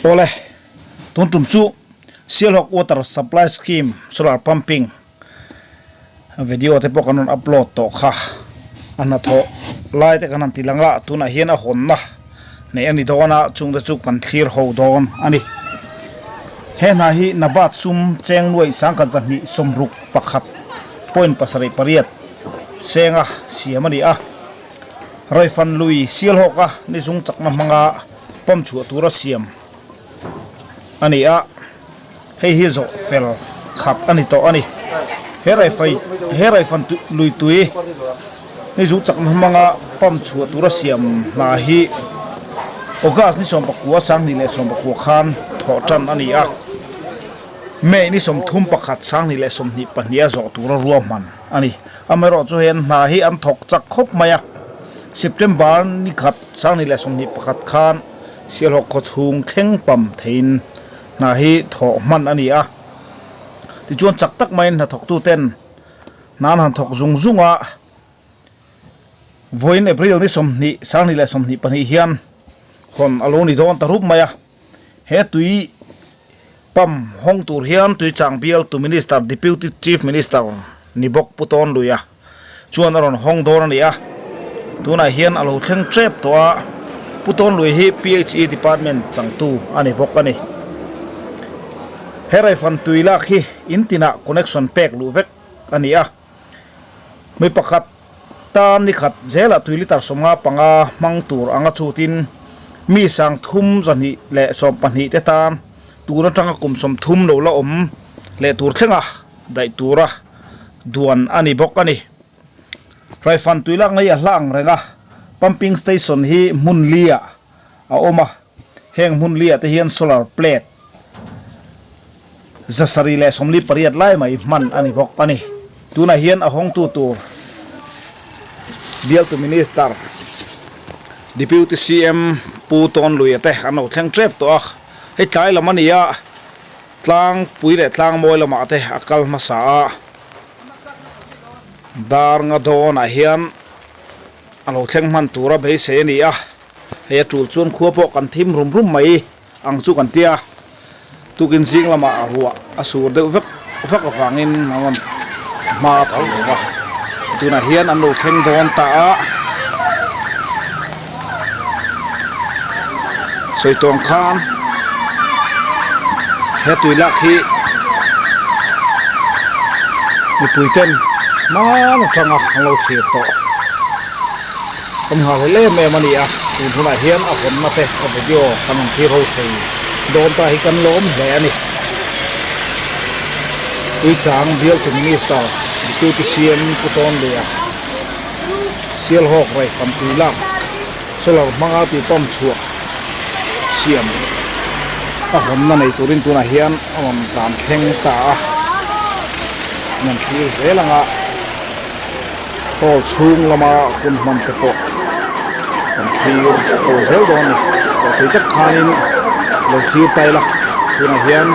Awle, tun tum chu Sialhawk Water Supply Scheme Solar Pumping video te pawh kan rawn upload tawh kha a hnathawh lai te kan han ti lang a, tunah hian a hawnna neih a ni dawn a, chungte chu kan thlir ho dawn a ni. He hna hi Nabat sum cheng nuaih sangkhat 261 point 78 senga siam a ni a, Raifan lui Sialhawka ni zung chakna hmanga pump chhuah tura siam a ni a, hei hi zawh fel khat a ni tawh a ni. He raifai he raifan lui tui ni zung chakna hmanga pump chhuah tura siam hna hi August ni 19 2019 khan thawh tan a ni a, May ni 31 2022 a zawh tura ruahman a ni. Amaherawhchu he an hna hi an thawk chak khawp mai a, September ni khat 2021 khan Sialhawk khaw chhung thleng pam theiin hna hi thawh hman a ni a. Tichuan chak tak maiin hnathawktuten hna an han thawk zung zung a, vawiin April ni 20 2022 hian hawn a lo ni dawn ta rup mai a. He tui pump hawng tur hian Tuichang bialtu Minister Deputy Chief Minister ni bawk Pu Tawn Luia chuan a rawn hawng dawn a ni a, tunah hian a lo thleng tep tawh a, Pu Tawn Lui hi PHE Department changtu a ni bawk a ni. He raifan tui lak hi in tinah connection pek luh vek a ni a, mi pakhat tan ni khat zelah tui litre 55 hmang tur anga chutin mi 3212 te tan tun atanga kum 30 lo la awm leh tur thlenga daih tura duan a ni bawk a ni. Raifan tui lakna hi a hla ang reng a, pumping station hi hmun liah a awm a, heng hmun liah te hian solar plate 748 lai mai hman a ni bawk a ni. Tunah hian a hawngtu tur bialtu Minister Deputy CM Pu Tawn Luia te an lo thleng tep tawh a, hei tlai lam a ni a. Tlang pui leh tlang mawi lamah te a kal hmasa a, dar nga dawnah hian a lo thleng hman tura beisei a ni a, hei a tul chuan khua pawh kan thim rum rum mai ang chu kan tia, tukin zing lamah ruah a sur deuh vek vak avangin an rawn hma a thei lo va, tunah hian an lo thleng dawn ta a, sawi tawng khan he tui lak hi mipui ten hman atanga an lo thlir tawh kan nghahhlelh em em a ni a tun hunah hian a hawnna te a video kan han thlir ho thei dawn ta hi kan lawm hle a ni Tuichang bialtu minister Deputy CM Pu Tawnluia. Sialhawk raifan tui lak solar hmanga tui pump chhuah siam a hawnna nei turin tunah hian a rawn tlan thleng ta a, an rawn thlir zel ang a, hall chhung lama hun hman te pawh kan thlir ho zel dawn a ni. Dawhthei tak khanin lo thlir ta ila tunah hian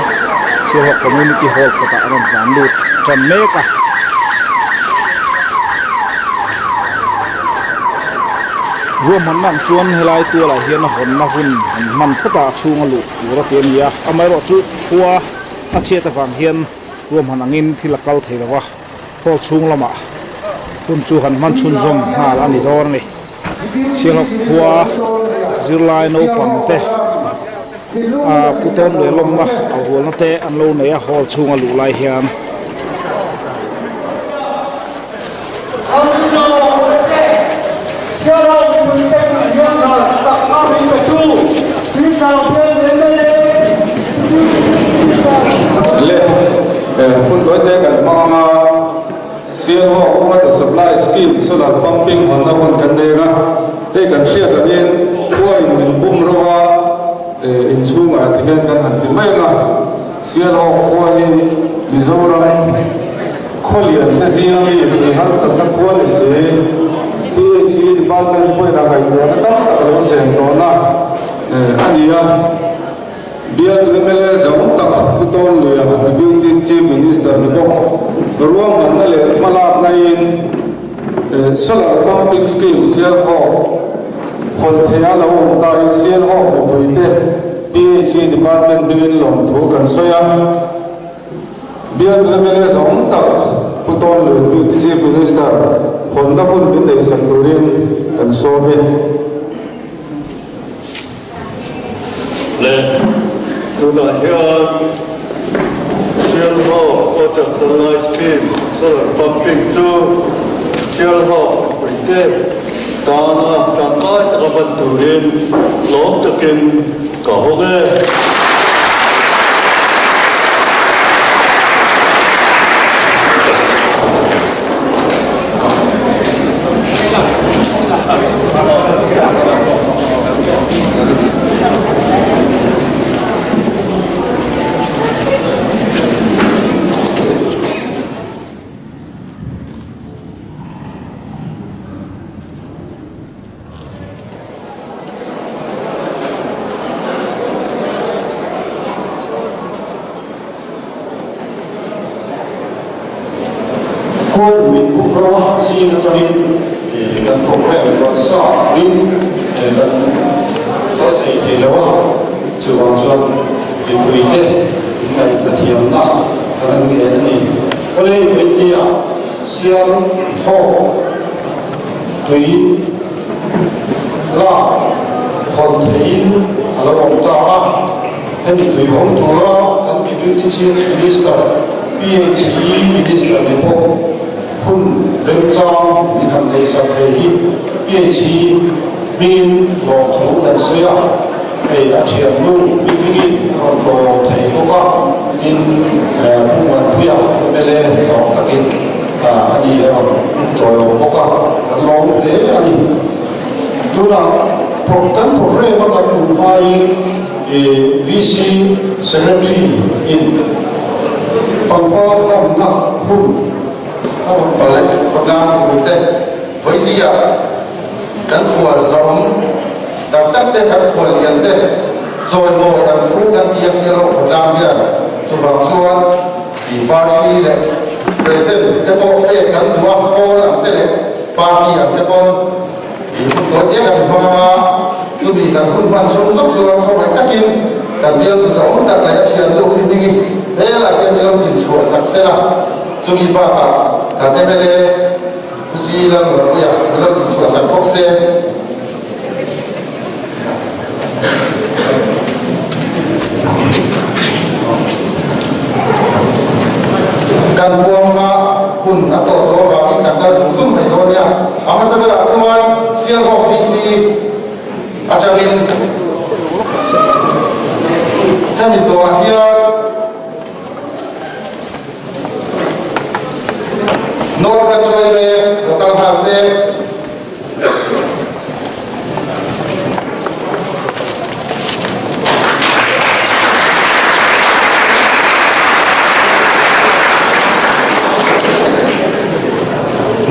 Sialhawk Community Hall kawtah a rawn tlan lut tan mek a. Ruahmanna ang chuan helai tualah hian a hawnna hun an hman phawt a, a chhunga luh tur a ti a ni a. Amaherawhchu khua a chhiat avang hian ruahman angin thil a kal thei lo va, hall chhung lamah hun chu han hman chhunzawm nghal a ni dawn a ni. Sialhawk khua zirlai naupang te Pu Tawn Luai lawmna a hualna te an lo nei a hall chhunga luh lai hian. Le hun tawite kan hmang anga Sialhawk Water Supply Scheme Solar Pumping hawnna hun kan nei anga hei kan hriat angin khua in min bum ro a inchhungah ti hian kan han ti mai anga Sialhawk khua hi Mizoram khawlian te zinga mi mi harsatna khua ni si PHE Department pawhin a ngaihtuahna tam tak a lo seng tawhna a ni a. Bialtu mla zawng tak Pu Tawn Luia Deputy Chief Minister ni bawk ruahmanna leh hmalaknain Solar Pumping Scheme Sialhawk hawn theia lo awm ta hi Sialhawk mipuite. PHE Department hmingin lawmthu kan sawi a. Bialtu mla zawng tak Pu Tawnluin Deputy Chief Minister hawnna hun min neihsak turin kan sawm e. Le tunah hian Sialhawk Water Supply Scheme Solar Pumping chu Sialhawk mipuite tana tangkai taka hman turin lawm takin ka hawng e. Khuan min buk rawh a, zing atangin kan programme ruat sa angin kan kal thei thei lo a, chuvang chuan mipuite inngaihna thiamna kan an ngen a ni. Awle vawinia sial thawk tui lak hawn theiin a lo awm ta a, hemi tui hawng tura kan Deputy Chief Minister, PHE Minister ni bawk hun remchang min han neihsak thei hi PHE hmingin lawmthu kan sawi a, hei a thiannu Pi Hmingin a rawn tlawm thei bawk a, tin Pu Muanpuia mla zawng takin a ni a rawn tawiawm bawk a, kan lawm hle a ni. Tunah kan programme a kan hmuh hmain VC Secretary in pangpar lamna hun a rawn palh khawtlang mipuite vawilia kan khual zawm tak tak te kan khual lian te chawimawi an phu kan ti a sia loh khawtlang hian chuvang chuan Tih party leh present te pawh pek kan duh a, pawl ang te leh party ang te pawn tih hun tawi te kan hmang a, chumi kan hun hman chhung zawk chuan khawngaih takin kan bialtu zahawm tak leh a thiannu Pi Hmingi helai hian min lo dinchhuah sak se la, chumi bakah kan mla Pu Si Lalruatpuia min lo dinchhuah sak bawk se. Kan huamna hun a tawh tawh avangin kan kal zung zung mai dawn nia. A hmasa berah chuan Sialhawk VC atangin hemi zawhah hian North Branch yma lo kal nghal se.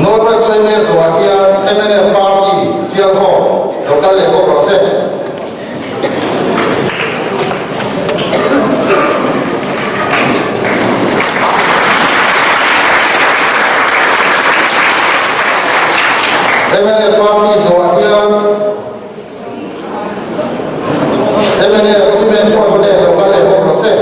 North Branch yma zawhah hian mnf party Sialhawk lo kal leh bawk rawh se. Mnf party zawhah hian mnf Women Front te lo kal leh bawk rawh se.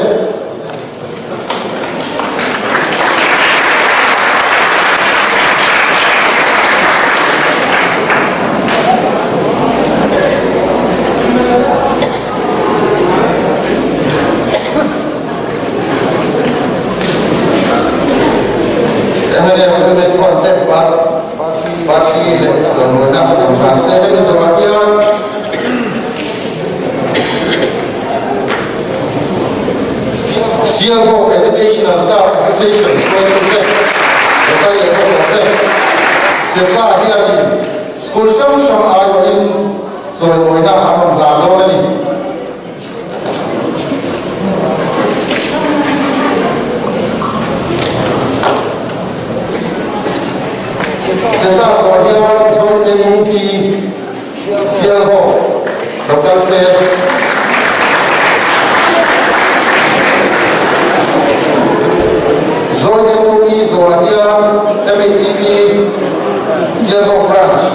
Mnf Women Front te party leh tlawmngaihna siam hna se hemi zawhah hian Sialhawk Educational Staff Association hruaitute local leh khawtlawngte SESA hianin school hrang hrang aiawhin chawimawina an rawn hlan dawn a ni. SESA zawh hian Zoite UP Sialhawk lo kal se. Zawi MOE zawhah hian MHEP Sialhawk Branch.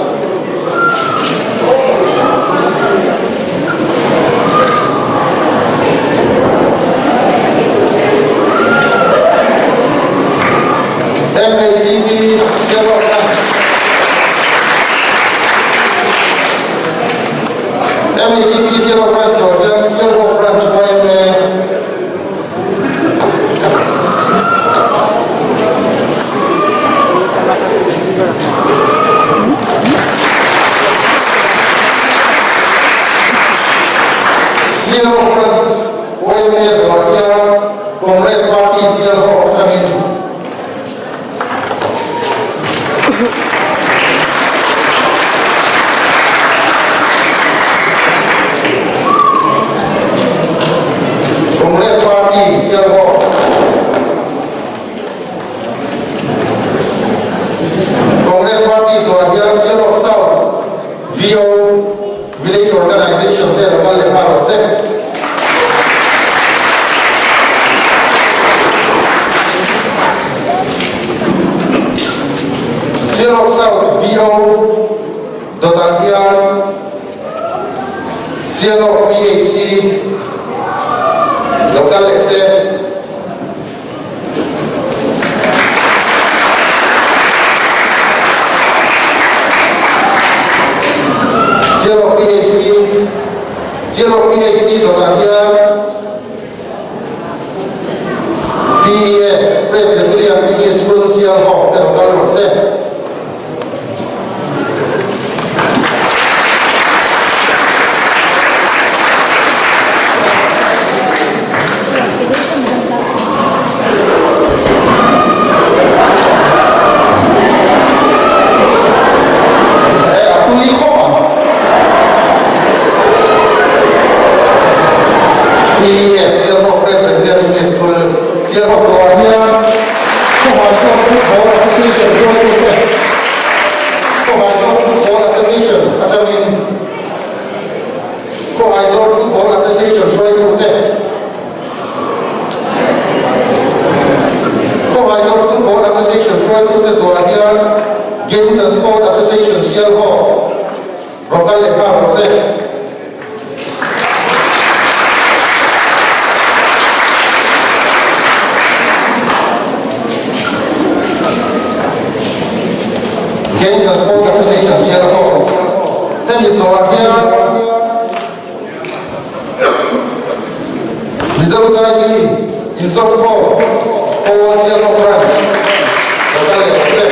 Sialhawk Branch YMA zawhah hian Congress Party Sialhawk atangin Congress Party Sialhawk Congress Party zawhah hian Sialhawk South VO Village Organization te lo kal leh nghal rawh se. Sialhawk South VO dawtah hian Sialhawk PHC lo kal leh se. Sialhawk PHC Sialhawk PHC dawtah hian PES Presbyterian English School Sialhawk te lo kal rawh se. Khawhaizawl Football Association atangin Khawhaizawl Football Association hruaitute, Khawhaizawl Football Association hruaitute zuah hian Games and Sport Association Sialhawk rawn kal leh nghal rawh se. Games and Sport Association Sialhawk hemi zawhah hian Mizo Zaidi inzawmkhawm Pawl Sialhawk Branch lo kal leh rawh se.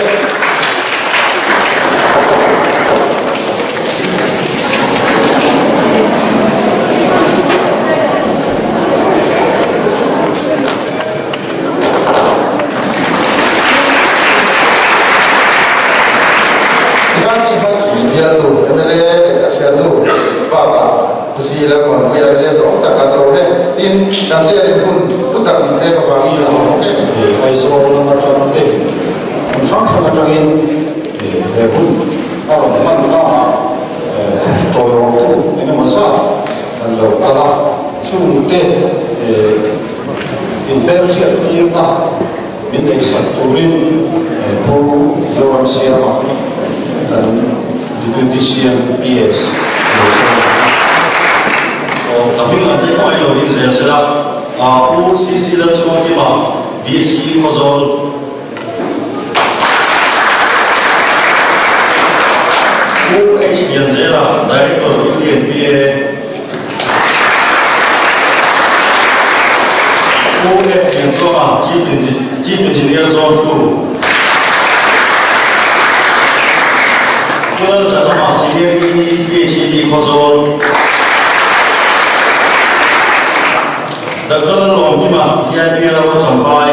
Gandhi hman a tui bialnu mla leh a thiannu bakah Khusi Lalmuanpuia mla zawng tak kan lo e. Tin, kan chair-in hun hlu tak min pek avangin a awm em. Aizawl lam atang te hmun hrang hrang atangin he hun a rawn hman naah tawiawmtu eng emaw zat kan lo kal a, chungte inhmelhriat tirna min neihsak turin Pu Zoram Siama kan Deputy CM PS a lo sawm a. Aw, ka hming an tih khawngaih lo ding zel sela, Pu CC Lalchhuangkima, DC Khawzawl. Pu H Lianzela, Director UNPA. Pu F Liantluanga, Chief Engineer Zone 2. Pu Lalzahama, Senior EE, PHED Khawzawl. Doctor Lalawmkima, EIPLO Champhai.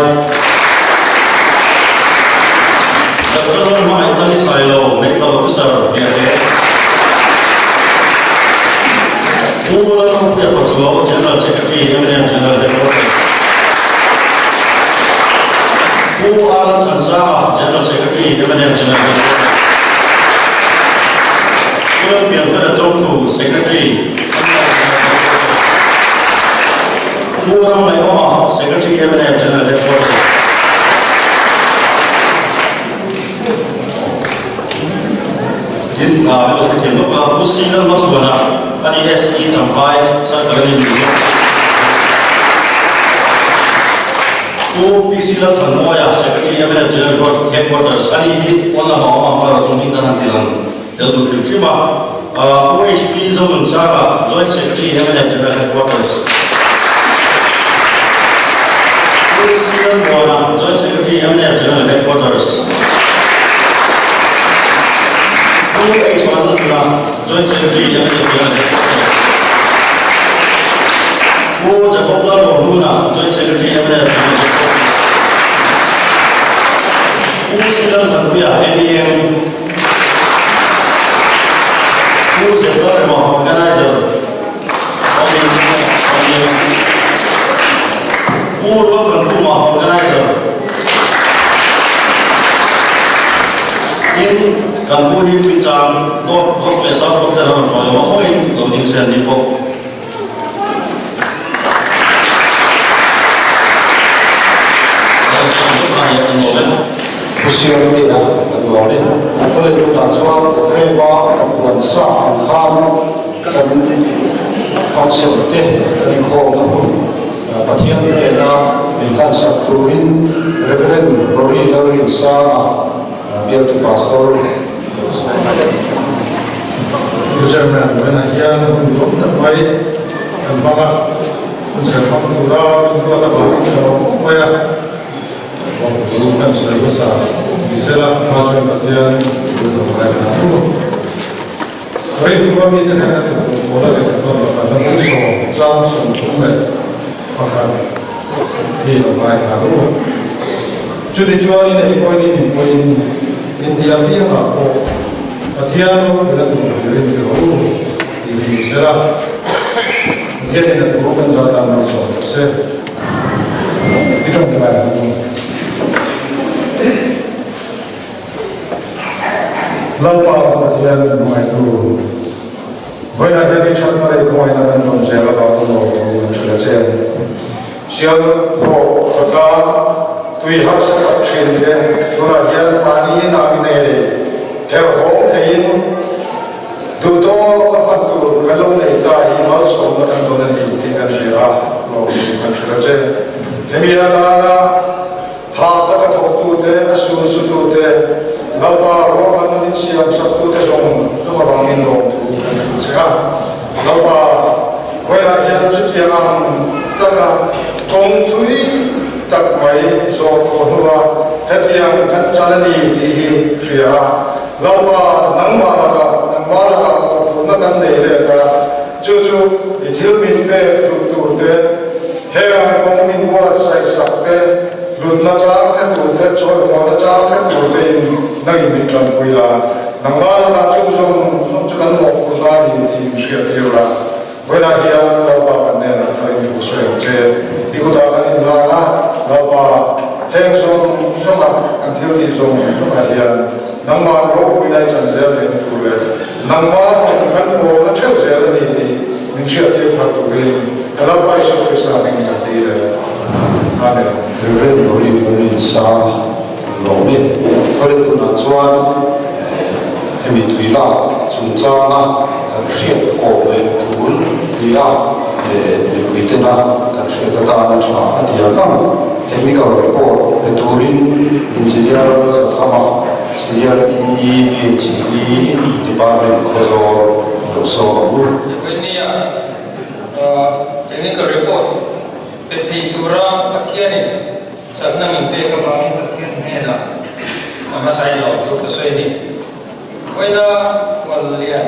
Doctor Lalhmangaihtangi Sailo, Medical Officer, Hniahte. Pu Lalhmupuia Pachuau, General Secretary, mnf General Headquarters. Pu Alan Thansanga, General Secretary, mnf General Headquarters. Pu Lalpianfela Chawngthu, Secretary, Pu Ramngaihawma, Secretary mnf General Headquarters. Tin, min lo hrethiam lawk a, Pu Sinal Hmachhuana, ani SE Champhai Circle a ni ni bawk. Pu PC Lalthanmawia, Secretary mnf General Headquarters, ani hi pawn lamah awm ang erawh chu hming kan han ti lang. Tel duh hrim hrim a, Pu HP Zonunsanga, Joint Secretary, mnf General Headquarters. Pu CM Muana, Joint Secretary, mnf General Headquarters. Pu H Vanlaltuna, Joint Secretary, mnf General Headquarters. Jacob Lalrohnuna, Joint Secretary mnf Joint Secretary. Pu Silalthanpuia, MEM. Pu Zetarema, Organizer, Pu Ruatrankhuma, Organizer. Tin, kan pu hi Tuichang North Block leh South Block ten a rawn tawi awm a, khawiin lo ding se an ni bawk. Pu Siamtea kan lawm e. Awle tunah chuan Reva kan puan sa ang khan kan function te kan inkhawmna hun Pathian hnena min hlansak turin Reverend Rory Lalrinsanga bialtu Pastor Pu Chairman, vawiinah hian hun duhawm tak mai kan hmang a, hun serh hmang tura min ruat avangin ka lawm khawp mai a. Thu kan sawi hmasa ni sela, hma chuan Pathian thu lo ngaithla ang u. Rinkhua mite hnena thawktu pawl a lehkha thawn lakah hla bung sawm, chang 31 hi lo ngaithla ang u. Chutichuanin ei pawhin in pawhin intia piangah pawh Pathian ropuina tur hlirin ti rawh u tih hi ni sela, Pathianin a thu kan zah dan malsawm rawh se. I tawngtai ang u. Lalpa kan Pathian hmangaihtu, vawiinah hian i thatna leh i khawngaihna kan tawn zel avangin lawm thu kan hrilh a che. Sial pawh khawtlang tui harsa tak thin te tunah hian mahni inah in ei herhawng theiin duhtawk a hman tur kan lo nei ta hi malsawmna kan dawn a ni tih kan hria a, lawm thu kan hrilh a che. Hemi atana hah taka thawktute, a sulzutute, Lalpa ruahmanna min siamsaktute zawng zawng avangin lawm thu kan hrilh che a. Lalpa, vawiinah hian chutiang ang taka kawng thui tak mai zawh tawh hnua hetiang kan chan a ni tih hi hria a. Lalpa, nangmah lakah, nangmah lakah mawhphurhna kan nei let a, chu chu i thil min pek hlut tur te, heng kawng min buatsaih sak te, hlutna chang hre tur te, chawihmawhna chang hre tur tein nangin min tanpui la, nangmah lakah chung zawng zawng chu kan mawhphurhna a ni tih min hriattir la. Vawiinah hian Lalpa kan hnenah tharin thu sawi ang che. I kutah kan inlan a, Lalpa, heng zawng zawnga kan thil tih zawng zawngah hian nangmah ropuina i chan zel theihna tur leh nangmah rawn kan pawlna theuh zel a ni tih min hriattir thar turin ka Lalpa Isua Krista hmingin kan ti leh. Amen. Reverend Rory Rinsa lawm e. Khawle tunah chuan hemi tui lak chungchanga kan hriat awm leh tul nia mipui tena kan hriat atana tha a ti ang ang. Technical report pe turin Engineer Zakhama, Senior PHE Department Khawzawl lo sawm ang u. Vawinia Technical report pe thei tura Pathianin chakna min pek avangin Pathian hnenah a hmasa in lawm thu ka sawi a ni. Vawiina Khuallian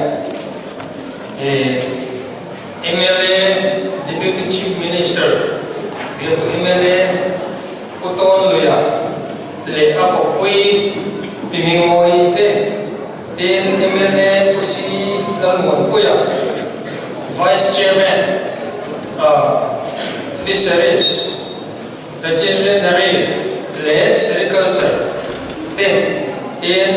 mla Deputy Chief Minister bialtu mla Pu Tawnluia leh a kawppui Pi Mingmawii te tin mla Pu Si Lalmuanpuia Vice Chairman Fisheries Veterinary leh Sericulture te tin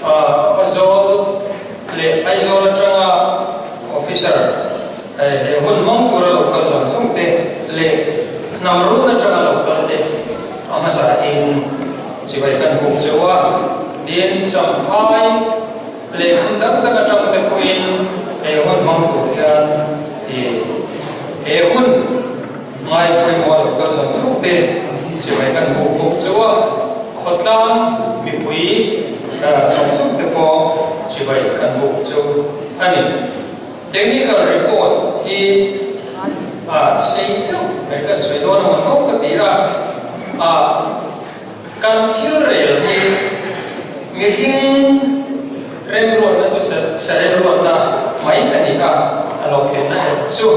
Khawzawl leh Aizawl atanga Officer he hun hmang tura lo kal zawng zawng te leh hnam run atanga lo kal te a hmasa in chibai kan buk cheu a, tin Champhai leh hmun dang dang atang te pawhin he hun hmang tur hian he hun Ngai pawimawh lo kal zawng zawng te chibai kan hmuh bawk chu a, khawtlang mipui zawng zawng te pawh chibai kan hmuh chu a ni. Technical report hi a sei deuh mai kan sawi dawn a maw ka ti a, a kan thil rel hi mihring remruatna chu sa remruatna mai a ni a, a lo thlenna erawh chu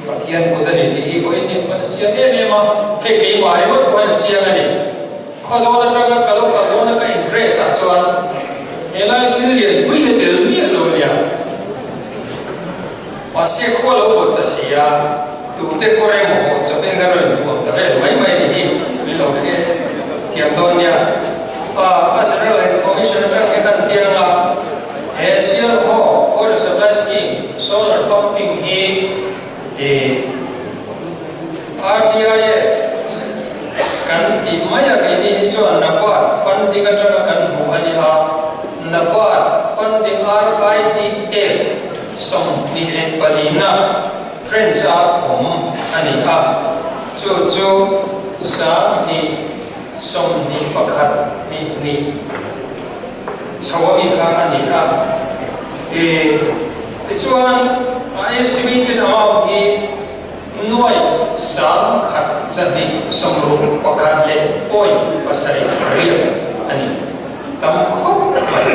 Pathian kut a ni tih hi vawiin ni. chiang em em a, hei keimah ringawt pawh hian a chiang a ni. Khawzawl atanga ka lo kal dawna ka interest ah chuan helai thil lianpui hi tel miah lo nia. Mahse khua lo vawt ta si a, tute kawr emaw haw chawpin ka rawn intuam ta vel mai mai ni hi min lo hre thiam dawn nia. A general information atang hi kan tiang a, he Sialhawk Water Supply Scheme Solar Pumping hi i RDIF kan tih mai a keini hi chuan NABARD funding atanga kan hmuh a ni a, NABARD funding RIDF 24 na trench a awm a ni a, chu chu 2021 ni hnih chho a mi kha a ni a. I tichuan a estimated amount hi nuai 1161 leh point pasarih riat a ni. Tam khawp mai.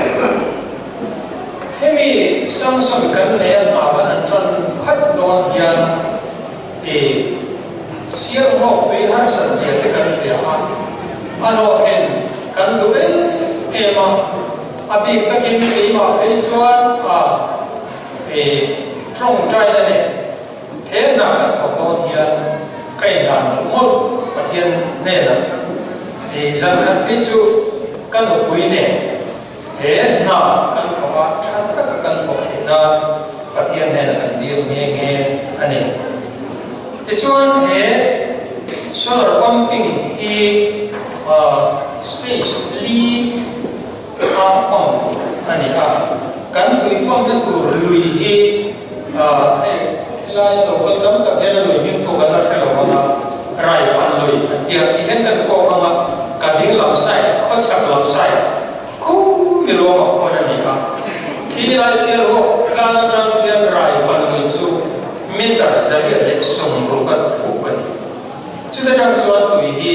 Hemi sanction kan nei a hna kan han tan phat dawn hian i siamhawk tui harsat zia te kan hria a, a hlawhtlin kan duh em em a, a bik takin keimah phei chuan a i tawngtaina leh he hna kan thawk dawn hian ka inhlan mawlh mawlh Pathian hnenah i zan khat phei chu ka nupui nen He hna kan thawk a, tha taka kan thawk theih nan Pathian hnenah kan dil nghe nghe a ni. Tichuan he solar pumping hi stage li a pump tur a ni a, kan tui pump na tur lui hi hei helai local tam tak hian a lui hming pawh kan la hre lo vang a, Raifan lui an tia tih hian kan kawk ang a, ka ding lam side, khawchhak lam side, Khu mi ruangah khuan a ni a, khi lai Sialhawk tlang atang hian Raifan lui chu meter 160 a thuk a ni. Chuta tang chuan tui hi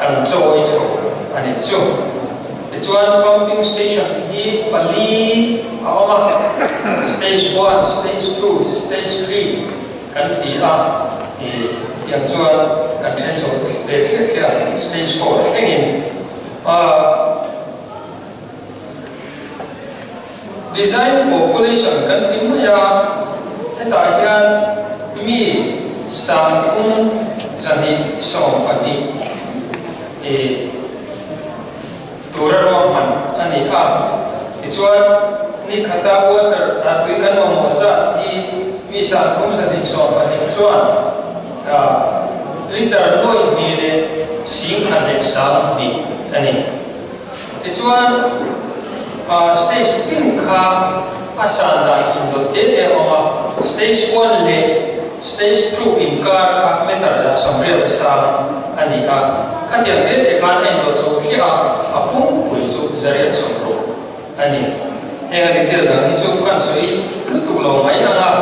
kan chawi chho a ni chu. Tichuan pumping station hi pali a awm a, stage one, stage two, stage three kan ti a, tiang chuan kan then chho ve thliah thliah a, stage four thlengin. Design population kan ti mai a, hetah hian mi 3210 i tura ruahman a ni a. Tichuan, ni khata water tui kan mamawh zat hi mi 3210 chuan Liter nuaih hnih leh 10,000 leh 20 a ni. Tichuan, stage tin kha a san dan indawt te te a awm a, stage one leh stage two inkar kha meter 180 a sang a ni a, khatiang te te khan a indawt chho thliah a, a pumpui chu 860 a ni. Heng a detail dang hi chu kan sawi lutuk lo mai ang a,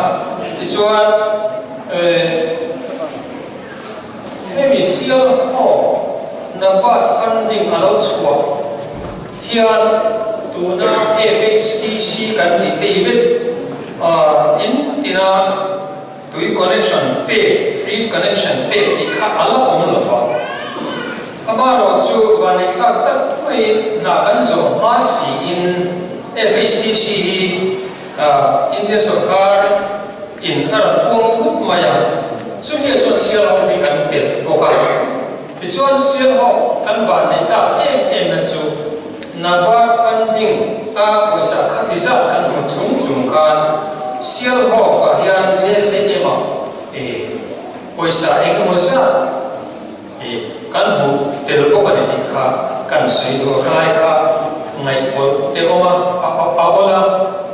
tichuan hemi sial ho NABARD funding a lo chhuah hian tuna FHTC kan tih te event in tina Tui connection pek, free connection pek tih kha a la awm lo va. Amaherawh chu vanneithlak tak maiin hna kan zawh hma siin FHTC hi India sawrkar in a rawn puang khut mai a, chumi ah chuan Sialhawk hi kan telh bawk a. Tichuan Sialhawk kan vanneih tak em em na chu NABARD funding a pawisa khati zat kan hmu chung chung khan Sialhawk ah hian JJM ah pawisa eng emaw zat kan hmu tel bawk a ni tih kha kan sawi duh a, khalai kha ngaihpawlh te awm a, a awl a,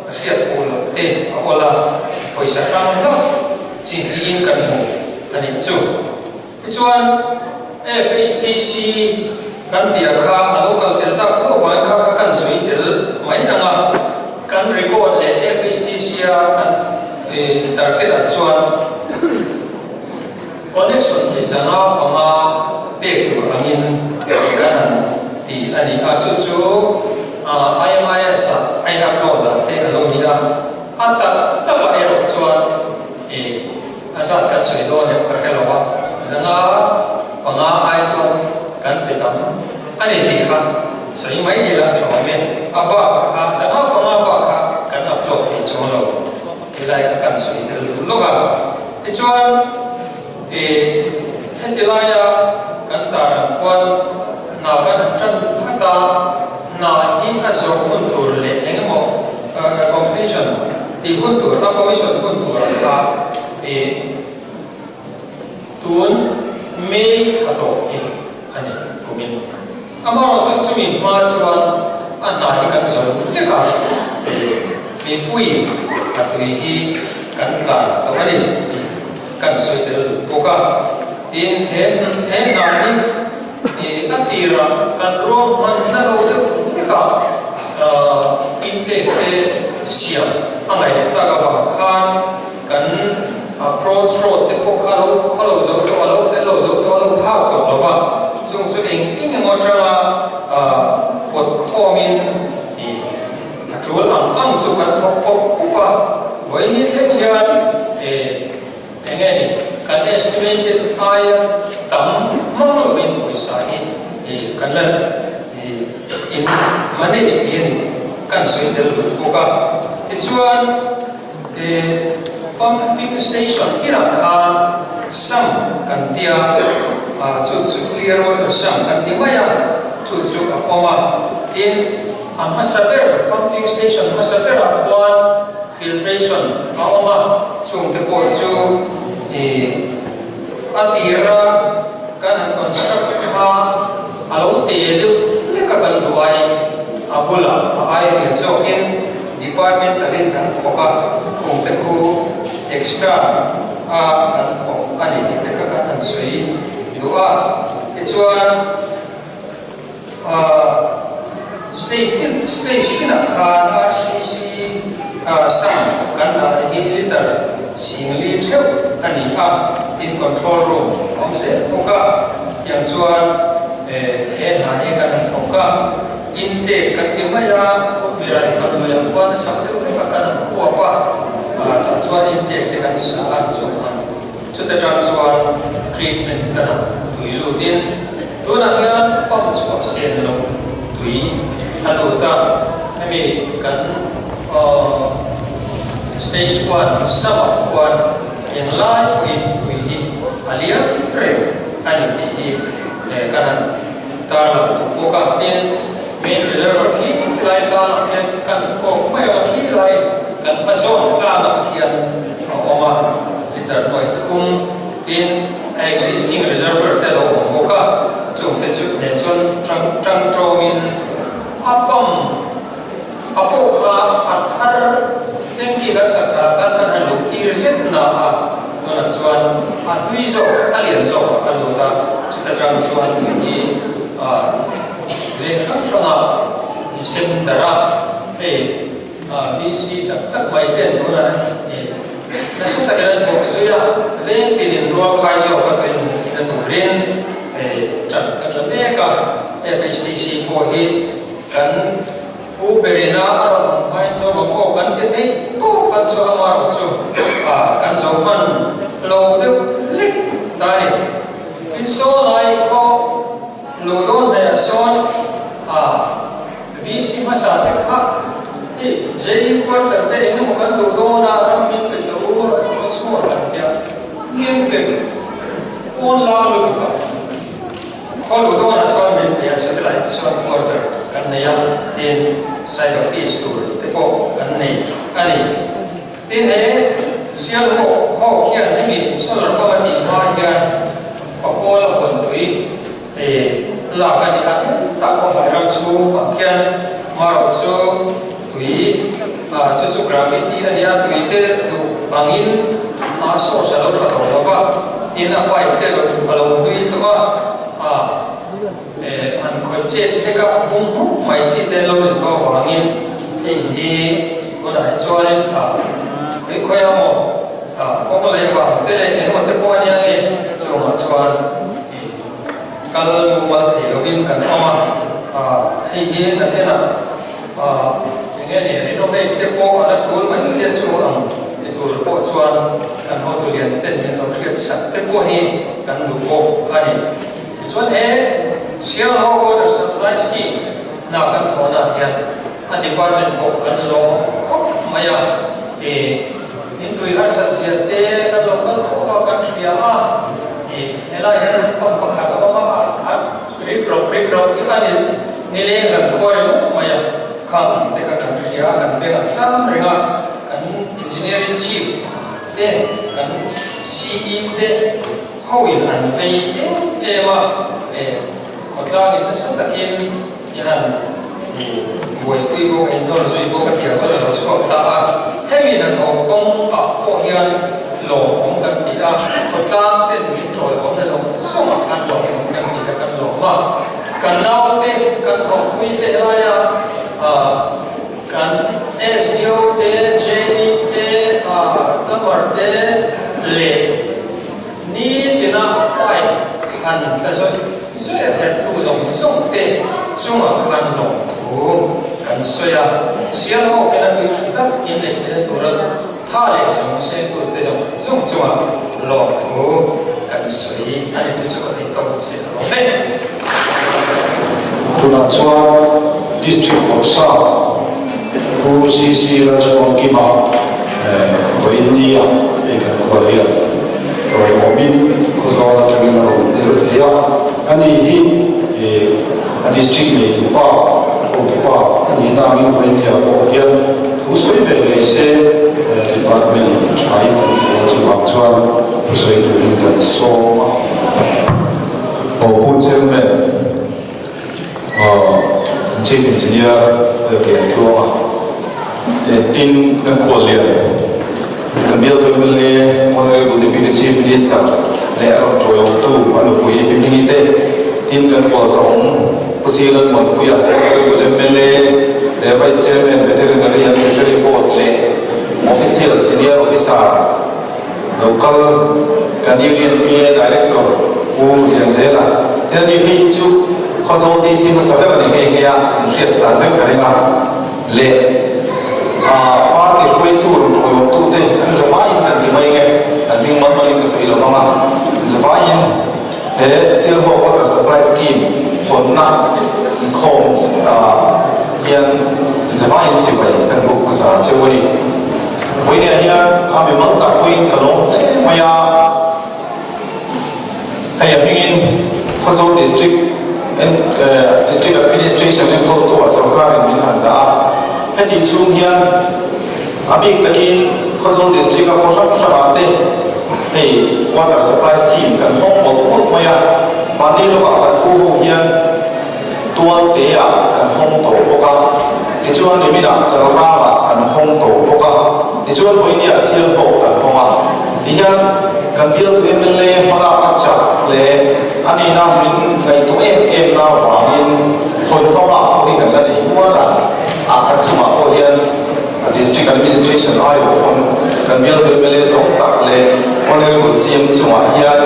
a hriat fuh loh te a awl a, pawisa hrang hlauh chi hnihin kan hmu a nih chu. Tichuan, FHTC kan tih ah kha a lo kal tel tak fo avangin kha kha kan sawi tel mai ang a, kan record leh FHTC a kan target ah chuan connection hi 500 pek tur angin kan han ti a ni a, chu chu IMIS ah a in upload dan te a lo ni a, a tak takah erawh chuan A zat kan sawi dawn em ka hre lo a. 505 ai chuan kan pe tam a ni tih kha sawi mai ni la tha awm e. A bak kha 505 bak kha kan upload thei chuang lo tilai kha kan sawi tel duh lawk a. Tichuan ih heti laia kan tarang khuan hna kan han tan phat a, hna hi a zawh hun tur leh eng emaw completion tih hun tur a commission hun tur ang kha ih Tun May thla tawh hi a ni kumin. Amaherawhchu chumi hma chuan a hna hi kan zo vek a, mipui a tui hi kan tlan tawh a ni tih kan sawi tel duh bawk a. Tin, he he hna hi a tirah kan ruahmanna lo deuh vekah intake te siam a ngaih tak avang khan, Kan approach road te pawh kha lo khaw lo zo tawh a, lo fel lo zo tawh a, lo phak tawh lo va, chung chu eng eng emaw atanga pawt khawmin ih a tul ang ang chu kan thawk pawp pawp a, vawiin ni thleng hian ih eng nge ni kan estimated aia tam hmang lovin pawisa hi ih kan la ih in manage tih a ni kan sawi tel lut bawk a, tichuan. He pumping station inah khan sump kan tia, chu chu clear water sump kan ti mai a, chu chu a awm a. Tin, a hmasa ber pumping station hmasa berah khuan filtration a awm a, chungte pawh chu ih a tira kan han construct kha a lo te deuh hlek a kan duh aiin a bulah a ai lian zawkin, Department takin kan thawk a, khumte khu extra a kan thawk a ni tih te kha kan han sawi duh a. Tichuan state tin stage tinah khan RCC sum kan dah hi liter 40 theuh a ni a, tin control room a awm zel bawk a, tiang chuan he hna hi kan han thawk a. Intake kan ti mai a, Birai Fanluiah khuan a sak deuh vek a, kan an khuap a, tah chuan intake te kan sa a ni zawk ang. Chuta tang chuan treatment kan ang tui lutin tunah hian pump chhuah sen loh tui a lut a, hemi kan stage one sum-ah khuan englai pawhin tui hi a liam reng a ni tih hi kan han Tar lo duh bawk a, tin main reservoir khi lai tlangah khian kan kawk mai ang a, khi lai kan hma zawn tlangah khian a awm a, liter 3 tin a existing reservoir te lo awm bawk a, chung te chu nen chuan tang tang tawmin a pump a pawh kha a thar tanky kan sak thar khan kan han luh tir zet na a, tunah chuan a hlui zawk a lian zawk a lut a, chuta tang chuan tui hi veng hrang hranga sem darh a, hei VC chak tak mai ten tunah nasa takin an bawk zui a, veng tinin rual khai zawk a tuin na turin ṭan kan la mek a, FHTC pawh hi Kan pu berina a rawn awm hmain chu Mako kan ti theih tawp kan chu amarawh chu kan zo hman lo deuh hlek ta a ni. Tin saw lai khaw luh dawn hleiah sawn VC hmasa te kha hei JE quarter te eng emaw kan duh dawn a ram min pe tawh u an khaw chhuak an tia min pe pawn la lutuk a. Khaw luh dawnah sawn min pe a, satellite sawn quarter kan nei a, tin side office tur te pawh kan nei a ni. Tin he Sialhawk ho khian hemi solar pump a tih hma hian Pakawla huantui lak a ni a, hetah pawh hmai ram chhungah khian marawh chu tui chu chu gravity a ni a, tui te duh angin a source a lo tha tawh lo va, tin a pipe te lo a lo hlui tawh a, a han khawih chet hlek a, a bung hmuk mai chi te an lo ni tawh avangin hei hi tunah hi chuanin a khawi khawi a maw kawng leh vang te leh engemaw te pawh a nia ni chungah chuan kal mumal thei lovin kan awm a, hei hi nakinah Eng nge ni renovate te pawh a la tul mai te chu ang ti tur pawh chuan kan hotu lian ten min lo hriat. hriat sak te pawh hi kan duh bawk a ni. Tichuan he Sialhawk Water Supply Scheme hna kan thawhnaah hian a department pawh kan lawm khawp mai a, ih in tui harsat zia te kan lo kal khawp a kan hria a, ih helai hian pump pakhat a awm a, a rik rawk rik rawk hi a ni nileng zan khua ringawt mai a, khang te kha kan hria a, kan bengah cham reng a, kan engineer in chief te kan CE te hoin an vei em em a, eh khawtlangin nasa takin i han buaipui bawk a, innawr zui bawk a tihah chuan a lo chhuak ta a, hemi hnathawh kawng ah pawh hian lawmawm kan ti a, khawtlang ten min tawihawmna zawng zawng ah khan lawmawm kan ti a, kan lawm a, kan naute kan thawhpui te helaia ah Kan SDO te, JE te, plumber te leh nitina pipe thlan tla zawih zawih a herhtu zawng zawng te chungah khan lawmthu kan sawi a. Sialhawk ina tui tha tak in leh theihna tura tha leh zawng sengtu te zawng zawng chungah lawmthu kan sawi a ni. Chu chu ka theih tawk se a lawm e. Tunah chuan District Bawrhsa Pu CC Lalchhuangkima vawiinnia hei kan khual hian tawiawmin Khawzawl atangin a rawn tel thei a, ani hi a District neitupa hotupa a nih na angin vawiinnia pawh hian thu sawi ve ngei se Department in a thain kan hria chuvang chuan thusawi turin kan sawm a. Aw Pu Chairman, Chief Engineer Lian Tluanga te tin kan khuallian kan bialtu mla Honourable Deputy Chief Minister leh a rawn tawiawmtu a nupui Pi Hmingi te tin kan khualzahawm Pu Si Lalmuanpuia Honourable mla leh Vice Chairman Veterinary and Fishery Board leh Official Senior Officer Local kan Union PA Director Pu Lianzela te ani phei hi chu Khawzawl DC hmasa ber a ni nghe nghe a, in hriat tlan vek ka ring a, leh party hruaitu rawn ṭawlawmtu te an zavaiin kan ti mai nge, an hming mal malin ka sawi lo vang a, zavaiin he Sialhawk Water Supply Scheme hawnna inkhawm hian zavaiin chibai kan buk hmasa cheu a ni. Vawinia hian a mimal tak pawhin ka lawm hle mai a, hei a hmingin Khawzawl District District Administration enkawltu ah sorkarin min han dah a, heti chhung hian a bik takin Khawzawl District a khaw hrang hrangah te hei Water Supply Scheme kan hawng mawlh mawlh mai a, mahni lawkah kan thu ho hian Tual te ah kan hawng tawh bawk a, tichuan niminah Chalrang ah kan hawng tawh bawk a, tichuan Vawinia Sialhawk kan hawng a, tihian kan bialtu mla hmalak a chak leh a nihna min ngaihtuah em em na vangin hawn hmabak pawh hi kan la nei nual a, ah kan chungah pawh hian District Administration aiawh pawn kan bialtu mla zawng tak leh Honourable CM chungah hian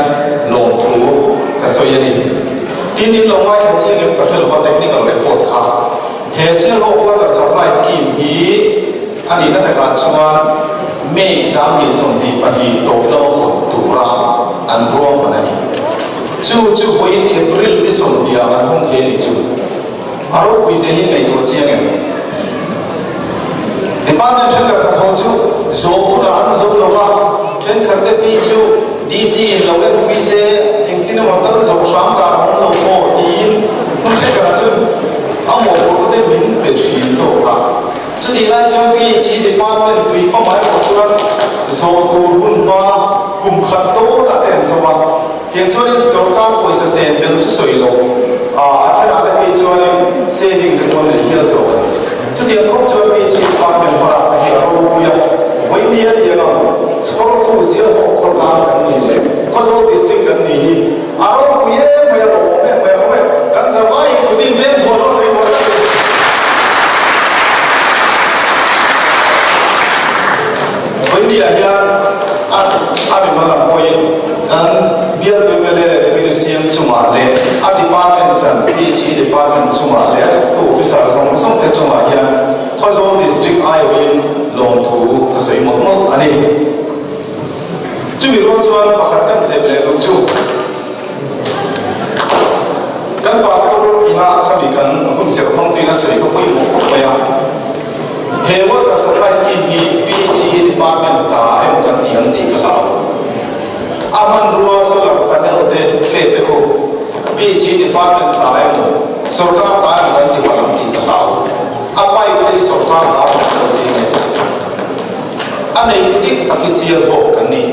lawmthu ka sawi a ni. Tin in lo ngaithla chiang em ka hre lova technical report kha. He Sialhawk Water Supply Scheme hi a nihna takah chuan May 2022 tawp lama hawn tura an ruahman a ni. Chu chu vawiin April ni 20 ah an hawng thei a nih chu. A ropui zia hi ngaihtuah chiang em? Department thenkhat hnathawh chu zawh hunah an zo lo a, thenkhat te phei chu DC in lo enpui se engtin emaw kal zawh hram dan a awm lo maw tiin hmun thenkhatah chuan a mawhphurhna te min pe thin zawk a. Chutih lai chuan PHE department tui pamah erawh chuan zawh tur hun hma kum khat dawnah te an zawm a. Tiang chuanin sorkar pawisa zen belh chu sawi lo a, a thenah te phei chuanin saving te pawh nei hial zawk a ni. Chutiang khawp chuan PHE department hmalak te hi a ropui a, vawinia tiang ang chhawrtu zialhawk khawtlang kan nih leh Khawzawl district kan nih hi a ropui em mai a, lawmawm em mai a, khaw mai kan zavai hi kut in veng huan rual thei huan tak a ni. Vawinia hian a a mimal ang pawhin kan bialtu mla leh Deputy CM chungah leh a department chan PHE department chungah leh a thawktu officer zawng zawng te chungah hian Khawzawl District aiawhin lawmthu ka sawi mawlh mawlh a ni. Chumi rual chuan pakhat kan zep leh duh chu kan pastor ina khami kan hun serh hmangtuin a sawi kha pawimawh khawp mai a. He water supply scheme hi PHE department ta emaw kan ti ang tih ka hlau. A hmanrua solar panel te plate te khu PHE department ta emaw sorkar ta emaw kan ti palh ang tih ka hlau. A pipe te hi sorkar ta emaw kan lo ti nge. A neitu dik tak hi Sialhawk kan ni.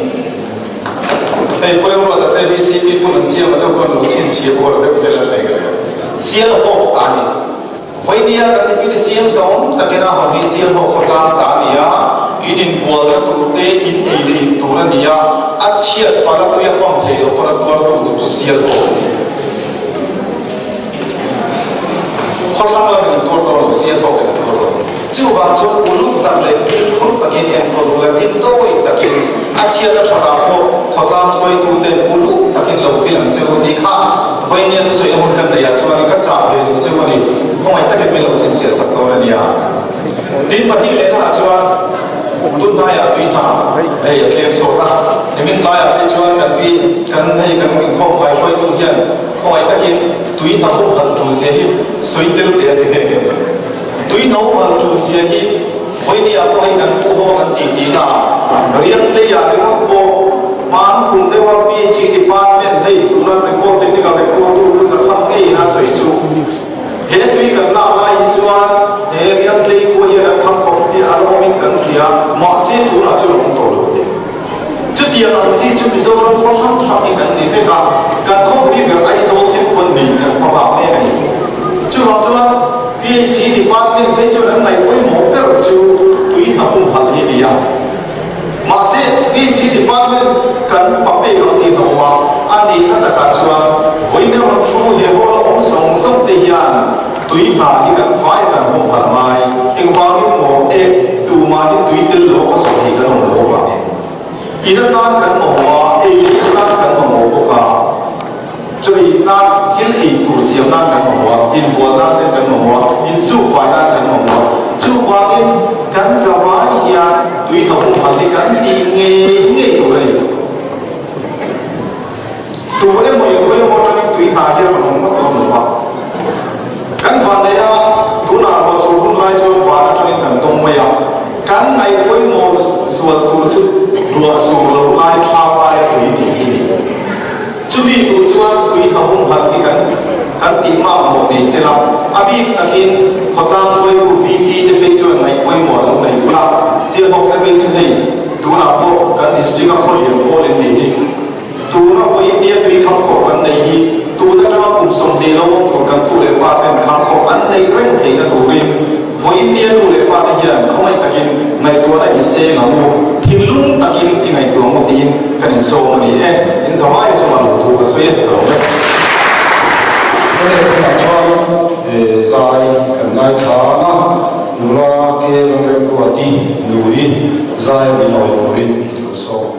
Hei Puemruata te VCP pun an siam a deuh pawn lo chhinchhiah kual deuh zel a hrei ka hria. Sialhawk ta a ni. Vawinia kan Deputy CM zawng takin a hawn hi Sialhawk khawtlang ta a ni a, in inbualna tur te, in ei leh in tur a ni a, a chhiat palh a tui a pump theih loh pawn a tuartu tur chu Sialhawk a ni. Khawthlang lamin an tuar dawn lo, Sialhawk in an tuar dawn. Chuvang chuan uluk tak leh fimkhur takin enkawl ula zimtawi takin a chhiat a thatah pawh khawtlang hruaituten uluk takin lo vil ang che u tih kha Vainia thusawi hun kan neihah chuan ka chah ve duh cheu a ni. Khawngaih takin min lo chhinchhiah sak dawn a nia. Tin pahnih lehnaah chuan tunhnaiah tui hna hei a tlem sawt a, nimin tlaiah phei chuan kan pi kan hei kan inkhawm kaihruaitu hian khawngaih takin tui hna humhalh tul zia hi sawi tel teh a ti nghe nghe. Tui no hal tul zia hi vawinia pawh hi kan pu ho a kan tih tihna ah Riangtleia ringawt pawh hman kum deuha PHE department hei tuna report technical report tu pu Zakham ngeiin a sawi chu he tui kan lak lai hi chuan he Riangtlei khua hian an kham khawp hi a la awmin kan hria mahse tunah chuan a awm tawh lo a ni. Chutiang ang chi chu Mizoram khaw hrang hrang hi kan ni vek a, kan khawpui ber Aizawl thil pawn nei kan hma bak mek a ni. Chuvang chuan PHE department phei chuan an ngaih pawimawh ber chu tui hna humhalh hi a ni a. Mahse PHE department kan pa pek ang tih hnawm a, a nihna takah chuan vawiin erawh thu he hall a awm zawng zawng te hian tui hna hi kan vai a kan humhalh ngai. Engvangin maw ek tumah hi tui tel lo khaw sawi thei kan awm lo avangin. In atan kan mamawh a, ei leh atan kan mamawh bawk a, chaw ei nan, thil ei tur siam nan kan mamawh a, inbual nan ten kan mamawh a, insukfai nan kan mamawh a. Chuvangin kan zavai hian tui hna humhalh hi kan tih ngei ngei tur a ni. Tu emaw in khawi emaw atangin tui hna hi a rawn awm ngawt dawn lo a. Kan van neih a, tunah ruahsur hun lai chuan van atangin kan dawng mai a. Kan ngaih pawimawh zual tur chu ruahsur lo lai thlang laia tui tih hi a ni. Chumi tur chuan tui hna humhalh hi kan kan tih makmawh nei se la, a bik takin khawtlang hruaitu VC te phei chuan ngaih pawimawh an lo nei ula, Sialhawk te phei chu hei tunah pawh kan district a khaw lian pawl in nih hi. Tuna vawinia tui khamkhawp kan nei hi tun atanga kum 20 lo awm tur kan tu leh fa ten khamkhawp an neih reng theihna turin vawinia nu leh pa te hian khawngaih takin ngaihtuahna i seng ang u, thinlung takin i ngaihtuah ang u tiin kan insawm a ni e. In zavai chungah lo thu ka sawi e, ka lo vek. Hei tunah chuan zai kan ngaithla ang a, nula ke Lalremruati nui zai a minawi turin ka sawm.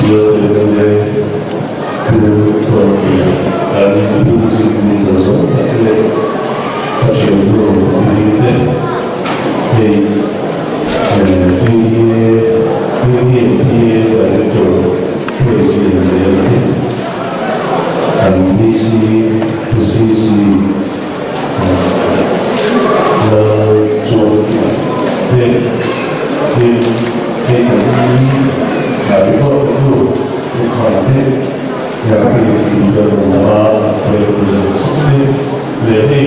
Bial mla Pu Tawlhlian kan Deputy Chief Minister zawng tak leh ka thiannu Pi te hei PDA PDMPA Director Pu Ezia Zel te kan DC Pu CC Lal Chuanpui te tin hei kan report pe tu Pu Khan te Rampage inter awm a hruaitu zawng zawng te leh hei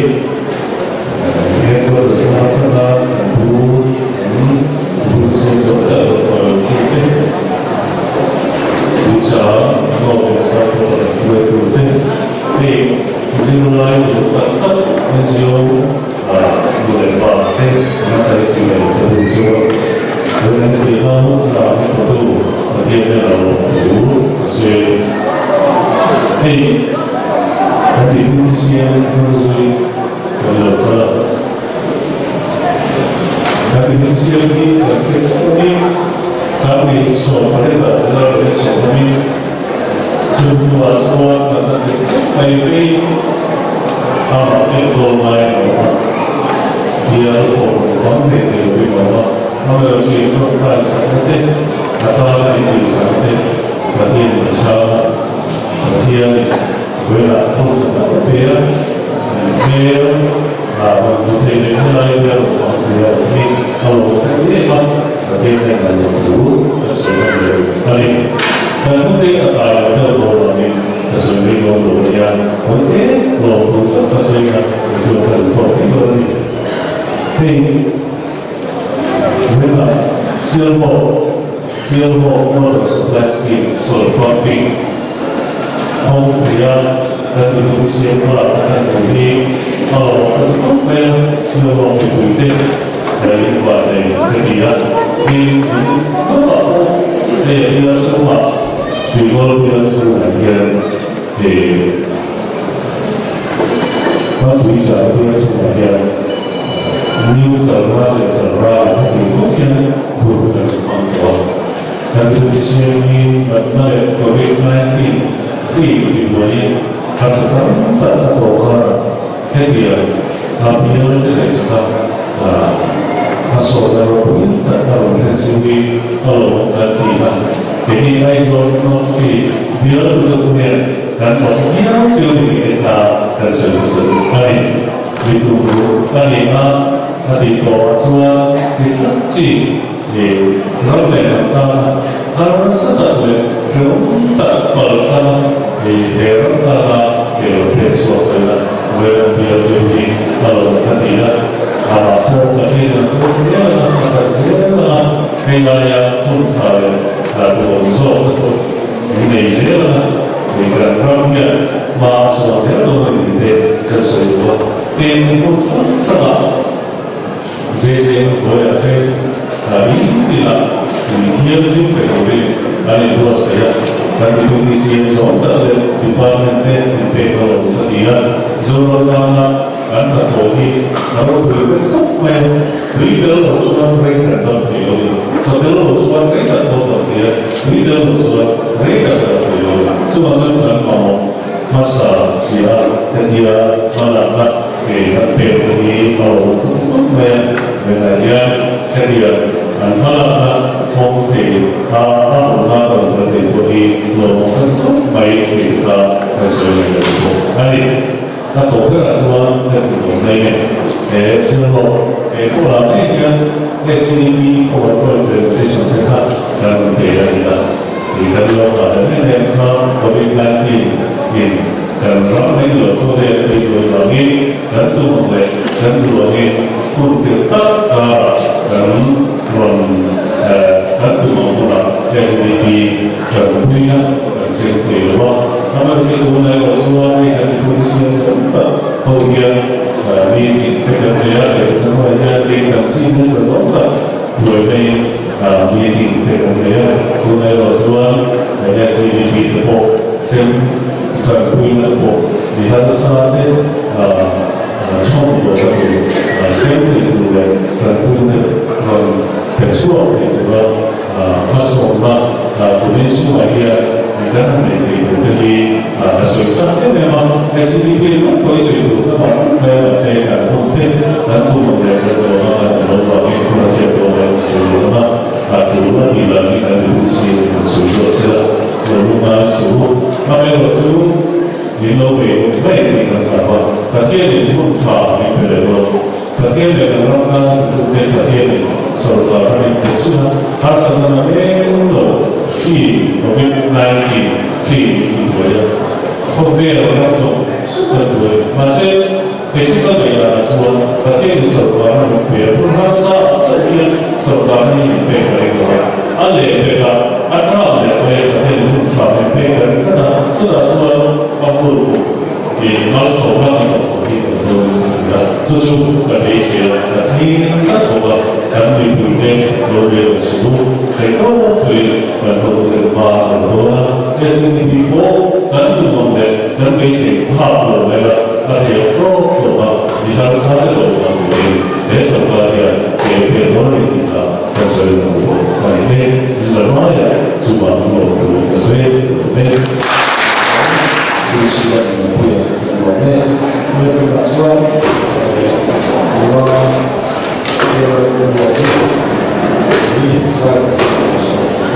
headquarters atanga kan pu kan pu siam zawng tak rawn kal tu te Tuichang North leh South pawh kan hruaitu te hei zirlai uluk tak tak NGO nu leh pa te hmasa i chibai ka duh chuan Rinna tihna hun tha hi fatu Pathian hian a lawm thu a sawi. Hei kan tih hun hi siam hnung zui kan lo kal a. Kan tih hun siam hi kan hriat chuangin 28 ah General Election awmin chu hnuah chuan kan la thei khawp mai vei amah enkawl ngai a awm a, bial pawh rawn fang thei thei lovin a awm a, amaherawhchu in tawngtai sakna te, a tana intihsak te Pathian in a chhang a, Pathianin vawilah hmun tha tak a pe a, hmel ah rawn hmu thei leh helai bial rawn fang thei a awm hi a lawm theih em a, Pathian hian a lawm thu kan sawi ngam lo a ni. Kan hnute a kai lo deuh dawn angin ka sawi mai dawn lo a nia, hawite lawm thu chauh ka sawi a, kei chuan ka duh tawk mai dawn a ni. Hei vawiinah Sialhawk Sialhawk Water Supply Scheme Solar Pumping hawng thei a, kan Deputy CM hmalak na kan hmuh hi a lawm ka ti khawp mai a, Sialhawk mipuite in vannei ka ti a, tin in hnungah pawh hei a bial chhungah Tuikawl bial chhungah hian eh a tui char bial chhungah hian New Chalra leh Chalra ah heti bawk hian hun kan hmang tawh a. Kan Deputy CM hi natna leh Covid 19 hri tibuaiin harsa tam tak a tawh karah hetiang a bial te ngaihsak a hmasawnna ropui tak a rawn thlen chu hi a lawmawm kan ti a. Keini Aizawl North hri bial lutuk hian kan fak viau chiu ni tih te kha kan sawi hmasa duh a ni. Mi tumruh a ni a, a tih tawhah chuan ti tlat chi ram leh hnam tana harsa tak leh hrehawm tak pal thlanga he ram tana ke lo pek chhuak theihna Reverend Bial chu hi a lawm ka ti a, amah pawh Pathian an tuar zel anga, a chak zel anga, hei laia hun tha leh duhawm zawk te pawh min nei zel anga, hei kan ram hian hma a sawn zel dawn a ni tih te kan sawi duh a, tin hmun hrang hrangah Zezeng hnuaiah te in tinah inthianghlim pe turin an inbuatsaih a, kan Deputy CM zawng tak leh Department te inpek a lo ka ti a, Zoram tana kan hnathawh hi a ropui vek khawp mai a, tui tel lo chuan rei kan dam thei lo ni, chaw tel lo chuan rei tak pawh dam thei a, tui tel lo chuan rei tak dam thei lo ni, chuvang chuan kan mamawh hmasa tia hetia hmalakna. Kei kan pek te hi a awm khawp khawp mai a, tunah hian hetiang an hmalakna hawng thei a a awmna ka rawn kal thei pawh hi lawmawm ka ti khawp mai tih kha kan sawi mai lo bawk a ni. A tawp berah chuan kan ti tawh mai nge he Sialhawk he kawlah ngei hian SEDP PowerPoint presentation te kha kan rawn pe a ni a, tih kan lo nghah leh em em kha Covid 19 in Kan ram mai lo khawvel a tih buai vangin kan tum ang leh kan duh angin hun tirh tak karah kan rawn kan tum ang hunah SDP tanpuina kan sem thei lo a. Amaherawhchu tunah erawh chuan hei kan mipui siam tam tak ho hian meeting te kan nei a, hei kan hnuaiah hian kei kan chin nasa zawng tak buaina in meeting te kan nei a. Tunah erawh chuan SDP te pawh sem Tanpuina te pawh mi harsa te chhawm tawh ka tur, sem thei tur leh tanpuina te rawn pe chhuak thei tura Hmasawnna kumin chhungah hian kan han neih theih tur te hi a sawi chak em em a, SEDP ringawt pawh i sawi tur ka vang khawp mai a, mahse kan hun te kan thuhmun leh kan dawhna kan lo vangin hun a chhiat dawn mai ka sawi lo ang a, a tul a tih lah hi kan duh si in kan sawi zawk se la, lo lungngai suh u. Amaherawhchu min lo bei bawk mai tih kan hlau a, Pathianin hun tha min pe leh dawn. Pathian leh kan ram tan thutute Pathianin sawrkar a rin theih chhun a, harsatna na eng lo hri Covid 19 hri min ti buai a, khawvel ram zawng zawng kan buai. Mahse, kei chu ka ngaih danah chuan Pathianin sawrkar a min pe a, hun harsa ah chauh hian sawrkarna hi min pek ka ring lo a, a lehpek a, a tha leh pawh hian Pathianin hun tha min pek ka ring tlat a, chutah chuan a full Ih malsawmna kan awm khawp hi kan dawn a ti a, chu chu ka beisei a, ka thlir tlat bawk a, kan mipuite lo leng suh u, theih tawp chuin kan hotute hma kan dawn a, SNDP pawh kan tum ang leh kan beisei phak lo mai la, a theih ang tawp tawp a, mi harsa te lo kan turin he sawrkar hian ke pek dawn a ni tih kha kan sawi lang bawk a ni e, Zirlaiah chuvang lawm tur ka sawi a ni. Lucy a nunpui a kan lawm e. Hmel tunah chuan nula hmel nuam hi zai ka sawi duh.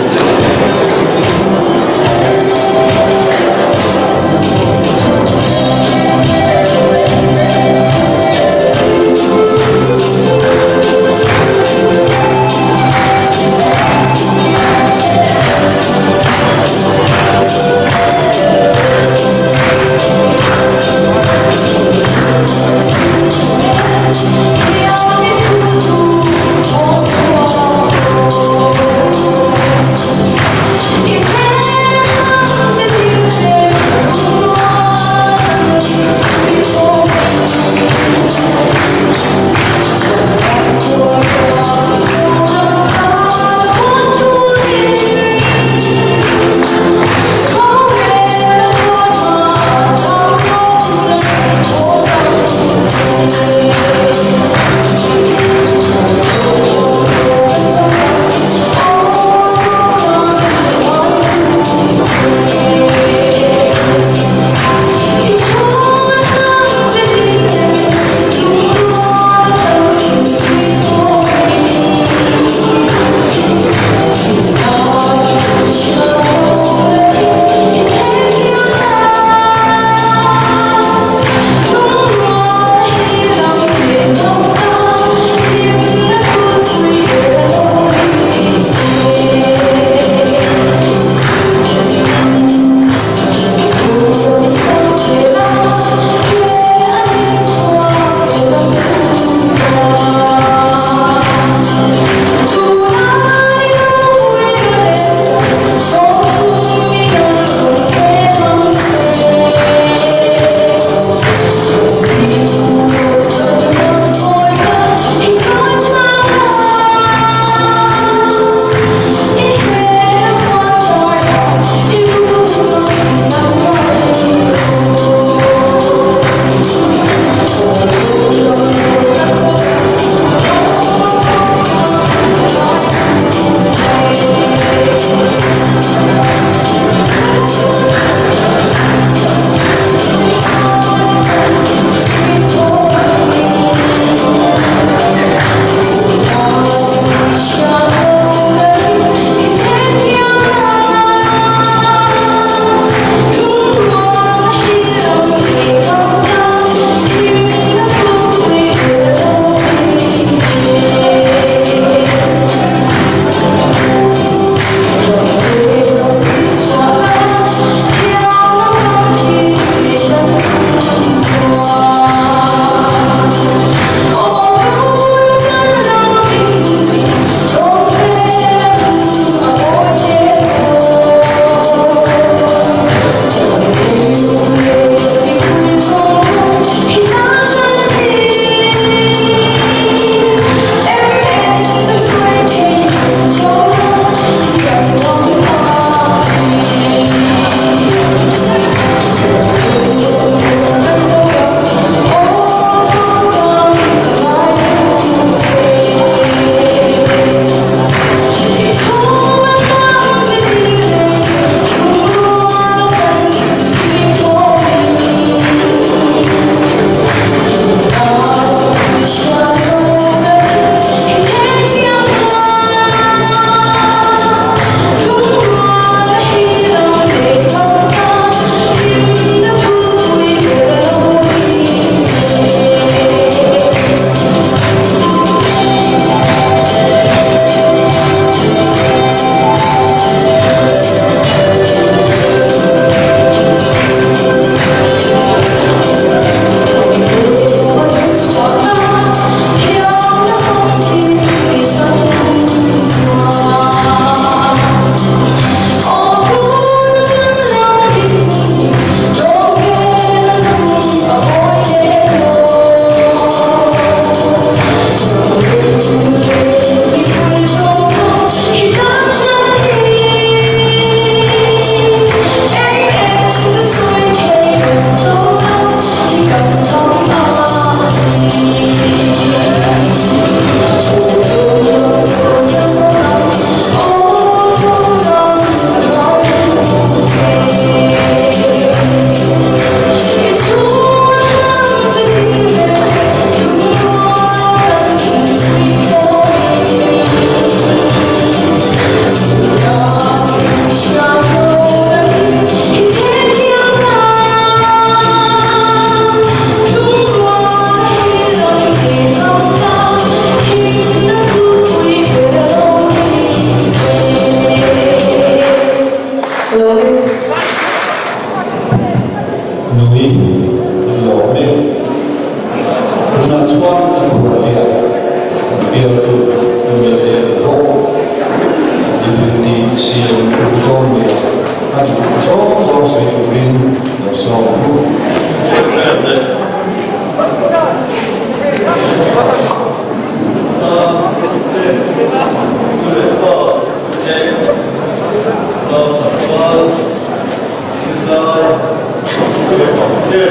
te,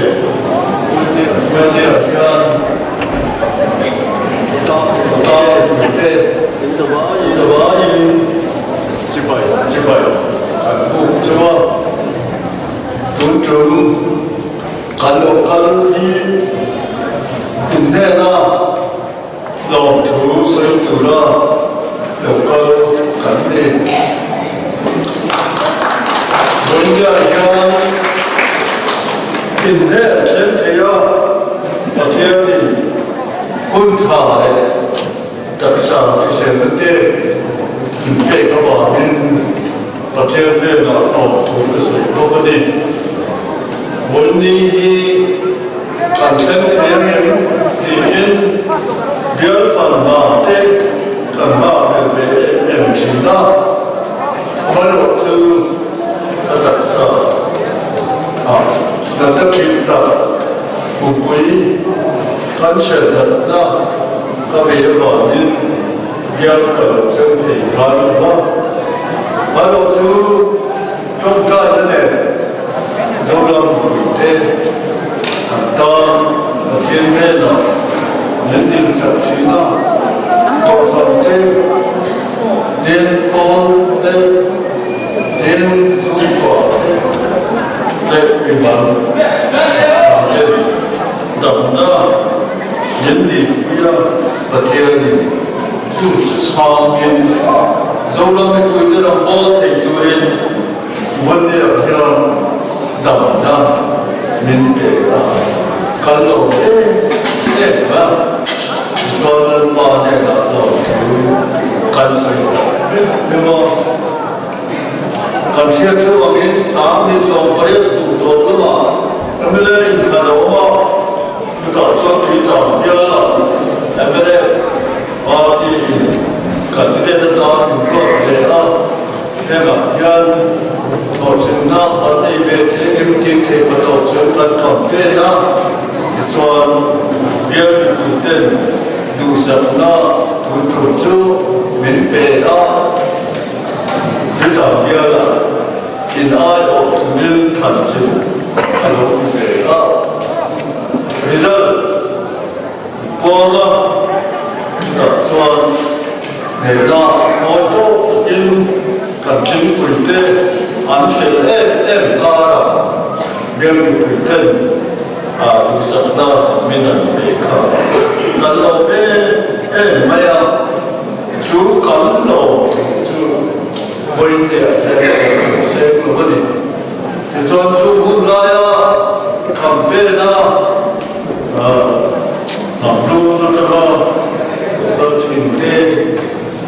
Puitea hian khawtlang mipui te zavaiin chibai chibai kan buk cheu a, tun tum kan lo kal hi inhnena Lawmthu sawi tura lo kal kan ni. Vawinia hian inhel thleng thei a, Pathianin hun tha leh taksa hriselna te min pek avangin Pathian hnenah lawmthu ka sawi bawk a ni. Vawiini hi Kan thleng thei angem tiin bial fan hna te kan nghah vel ve em em thin a, amaherawh chu ka taksa ah natna khim tak pumpui kan hriat natna ka ve avangin bial ka lo thleng thei ngai lo va, amaherawh chu Tawngtaina nen Zoram mipuite kan tan Pathian hnenah min dinsak thin a, Kohhran te, Tin pawl te, Tin chhungkua te leh mimal te damna min dihpui a, Pathianin Chu chu chhangin Zoram mipuite ram bawl thei turin Vawlhniah hian damna min pe a, kan lo em em a, tichuan Lalpa hnenah lawmthu kan sawi tak hrim hrim a. Kan hriat thu angin 18 kum tawp lamah mla inthlan a awm a, Chutah chuan Tuichang biala mla party in candidate atan inruat ve a, hengah hian hlawhtlinna kan nei ve thei em tih theih pa tawh chu kan campaign a, tichuan bial mipuiten duhsakna tun tum chu min pe a, Tuichang biala in aiawh turin thlan tling a lo ti ve a. Result puanga chutah chuan hnehna mawi tawk takin kan thingpuite an hrel em em karah bial mipuiten duhsakna min an pe kha kan lo em em mai a, chu kan lawm thu chu vawiinteah hian kan sawi seng lo a ni. Tichuan chu hun laia campaign-a hnam rum atanga kal thin te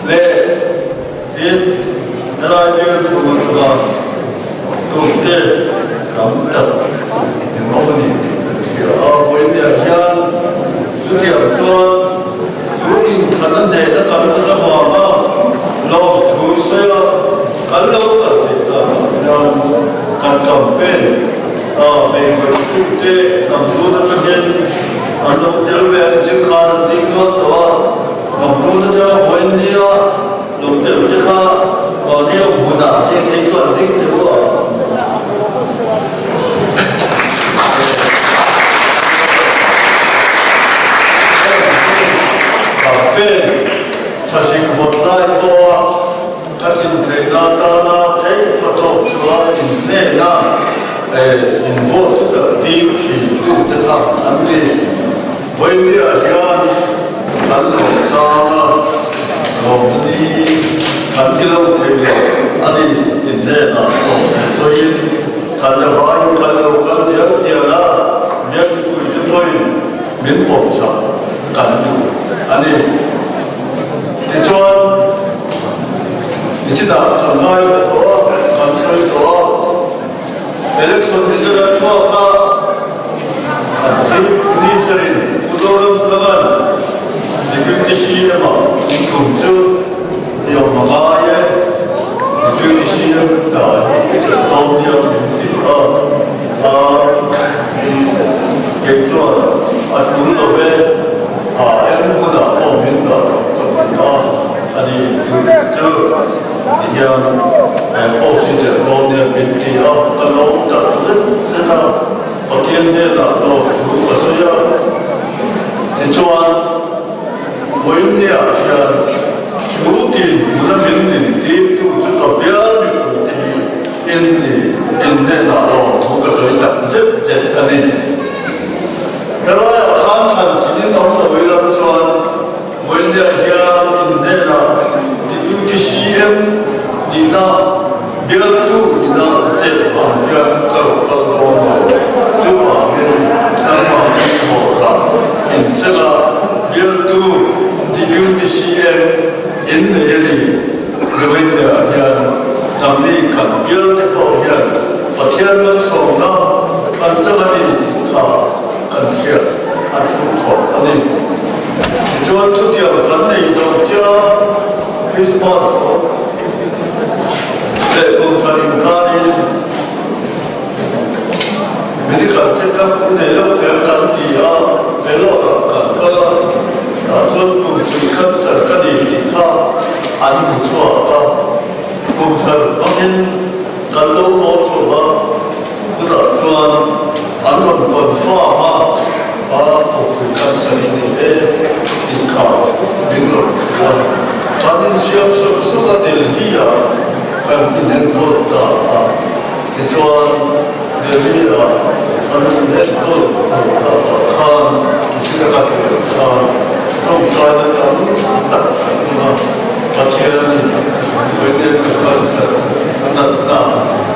leh tin helai bial chhung atanga tum te tam tak in awm a ni tih kan hria a. Vawiinah hian chutiang chuan chu inthlan a hnehna kan chan avanga lawmthu sawi a, Kan lo kal theih danah hian kan campaign a beihbaih te hnam run atangin an lo tel ve ang zir khan an ding nual tawh a, hnam run atanga vawiin nia lo tel te kha mahni awm hmunah thei thei chu an ding teuh a. Campaign thlasik vawt lai pawha Ka intheihna atana theih hmatawk chuan inhnehna in vote tak tir thin tute kha an ni. Vawiinniah hian kan lawm tang a, lawmna ni kan ti lo thei lo a ni. Inhnehna lawm thei sawiin kan zavaiin kan lo kal dial dial a, Biakpuite pawhin min pawm chak kan duh a ni. Tichuan, nichinah kan ngaithla tawh a, kan sawi tawh a, election result a chhuak a, kan Chief Minister-in Pu Zoramthanga'n Deputy CM ah in tum chu i awm a ngai e, Deputy CM tla hi i chelh dawn nia min ti a, a kei chuan a tul lo e. A eng hmunah pawh min dah rawh ka ti a, a ni tun ṭum chu ti hian eng pawh si chelh dawn nia min ti a, ka lawm tak zet zet a. Pathian hnenah lawmthu ka sawi a. Tichuan, vawinia hian chu dinhmuna min dintirtu chu ka bial mipuite hi in ni, in hnenah lawmthu ka sawi tak zet zet a ni. Helaiah khan thlan thinin awm lo ila chuan vawinia hian in hnenah Deputy CM nihna bialtu ina chelh ang hian ka lo kal dawn lo. Chuvangin nangmahni thawhrah insela bialtu Deputy CM in nei a ni. Vawinia hian nangni kan bialte pawh hian Pathian malsawmna kan chang a ni tih kha kan hriat a thu khawp a ni. Tichuan thutiang kan nei zawh chiah Christmas leh kum thar inkarin medical check up nei loh hmel kan ti a, Vellore-ah kan kal a, tah chuan pumpui cancer ka ni tih kha an hmu chhuak a, kum thar hmangin kan lo haw chho a. Chutah chuan an rawn confirm a, a kawppui cancer i ni e tih kha min rawn hrilh a. Kan insiam sawk sawk a Delhi-ah kan inenkawl ta a. Tichuan Delhi-ah kan inenkawl tawh takah khan zira ka hrilh khan tawngtaina tam tak kan hmang a, Pathianin Vawiin ka cancer natna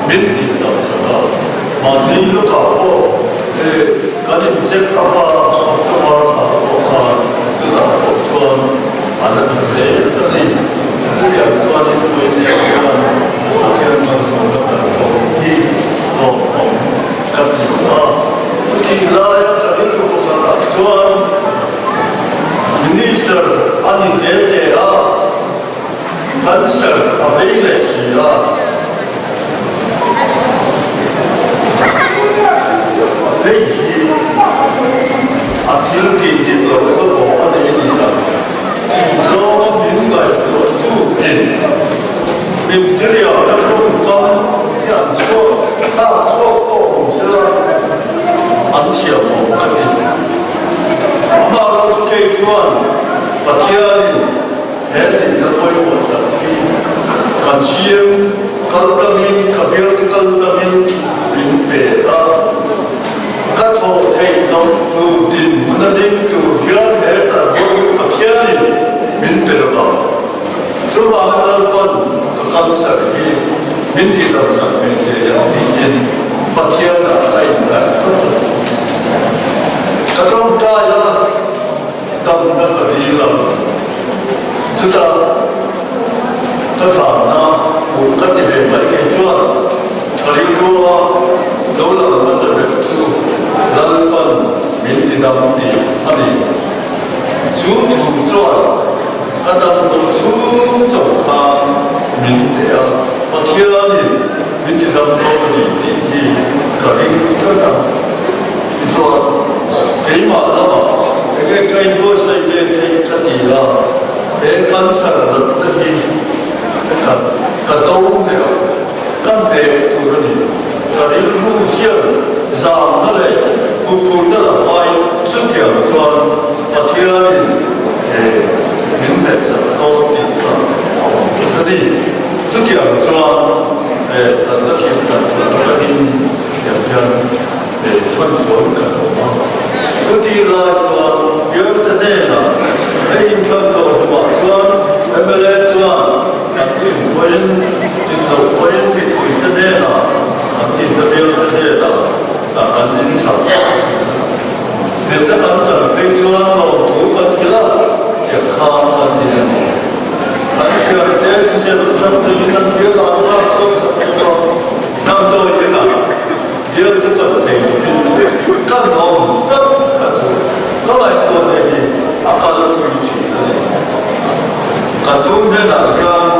min tih loh sak a, mahni lukah pawh he kan in check up a, October thla pawh khan chutah pawh chuan a la tha zel a ni. Chutiang chuanin vawiin hian Pathian malsawmna kan tawh hi hlawhawm ka ti a, chutih laia ka rilru pakhatah chuan Minister a ni te te a, Cancer a vei leh si a. Hei hi a thil tih dik loh emaw pawh a nei a ni ang tih zawnga min ngaihtuahtu in Bacteria-na tawngkam hi an chhuak thlak chhuak pawh awm sela an thiam awm ka ti. Amaherawhchu kei chuan Pathianin He nihna pawimawh tak hi kan siam kal tlangin, ka bialte kal tlangin min pe a. Ka thawh theih loh tur dinhmun a ding tur hian he chanvo hi Pathianin min pe lo ang. Chuvangin Lalpan ka cancer hi min tihdam sak ve thei ang tiin Pathianah a innghaih tawp a. Ka tawngtai a. Damna ka dil a, chutah ka chhanna hmuh ka ti ve mai kei chuan ka rilru a lo lang hmasa ber chu Lalpan min ti dam tih a ni. Chu thu chuan ka dam tawh chhung chawp khan min teh a, Pathianin min ti dam tawh a ni tih hi ka ring tlat a. Tichuan, keimah lamah enge ka inbuatsaih ve theih ka ti a, he cancer natna hi ka ka do hneh ang, ka hneh tur a ni. Ka rilru hian zamna leh huphurhna la hmain chutiang chuan Pathianin he min hnehsak dawn tih kha a awm tlat a ni. Chutiang chuan he natna khirh tak atangin tiang hian Chhan chuan kan awm a. Chutih lai chuan Bialte hnenah hei inthlan zawh hlumah chuan mla chuan kan tin pawhin tin loh pawhin mipuite hnenah kan tinna bialte hnenah kan zin sak tawh a thin. Heta kan chan phei chuan lawmthu kan thil a, tiang khan kan zin a ni. Kan thiante thisen thlan neiin an bial an thlak chhuak sak bawk a, damdawi inah Bialtu kan thei lovin kan awm tlat kha chu ka ngaihtuah leh hi a kal thui thin a ni. Ka nu hnenah hian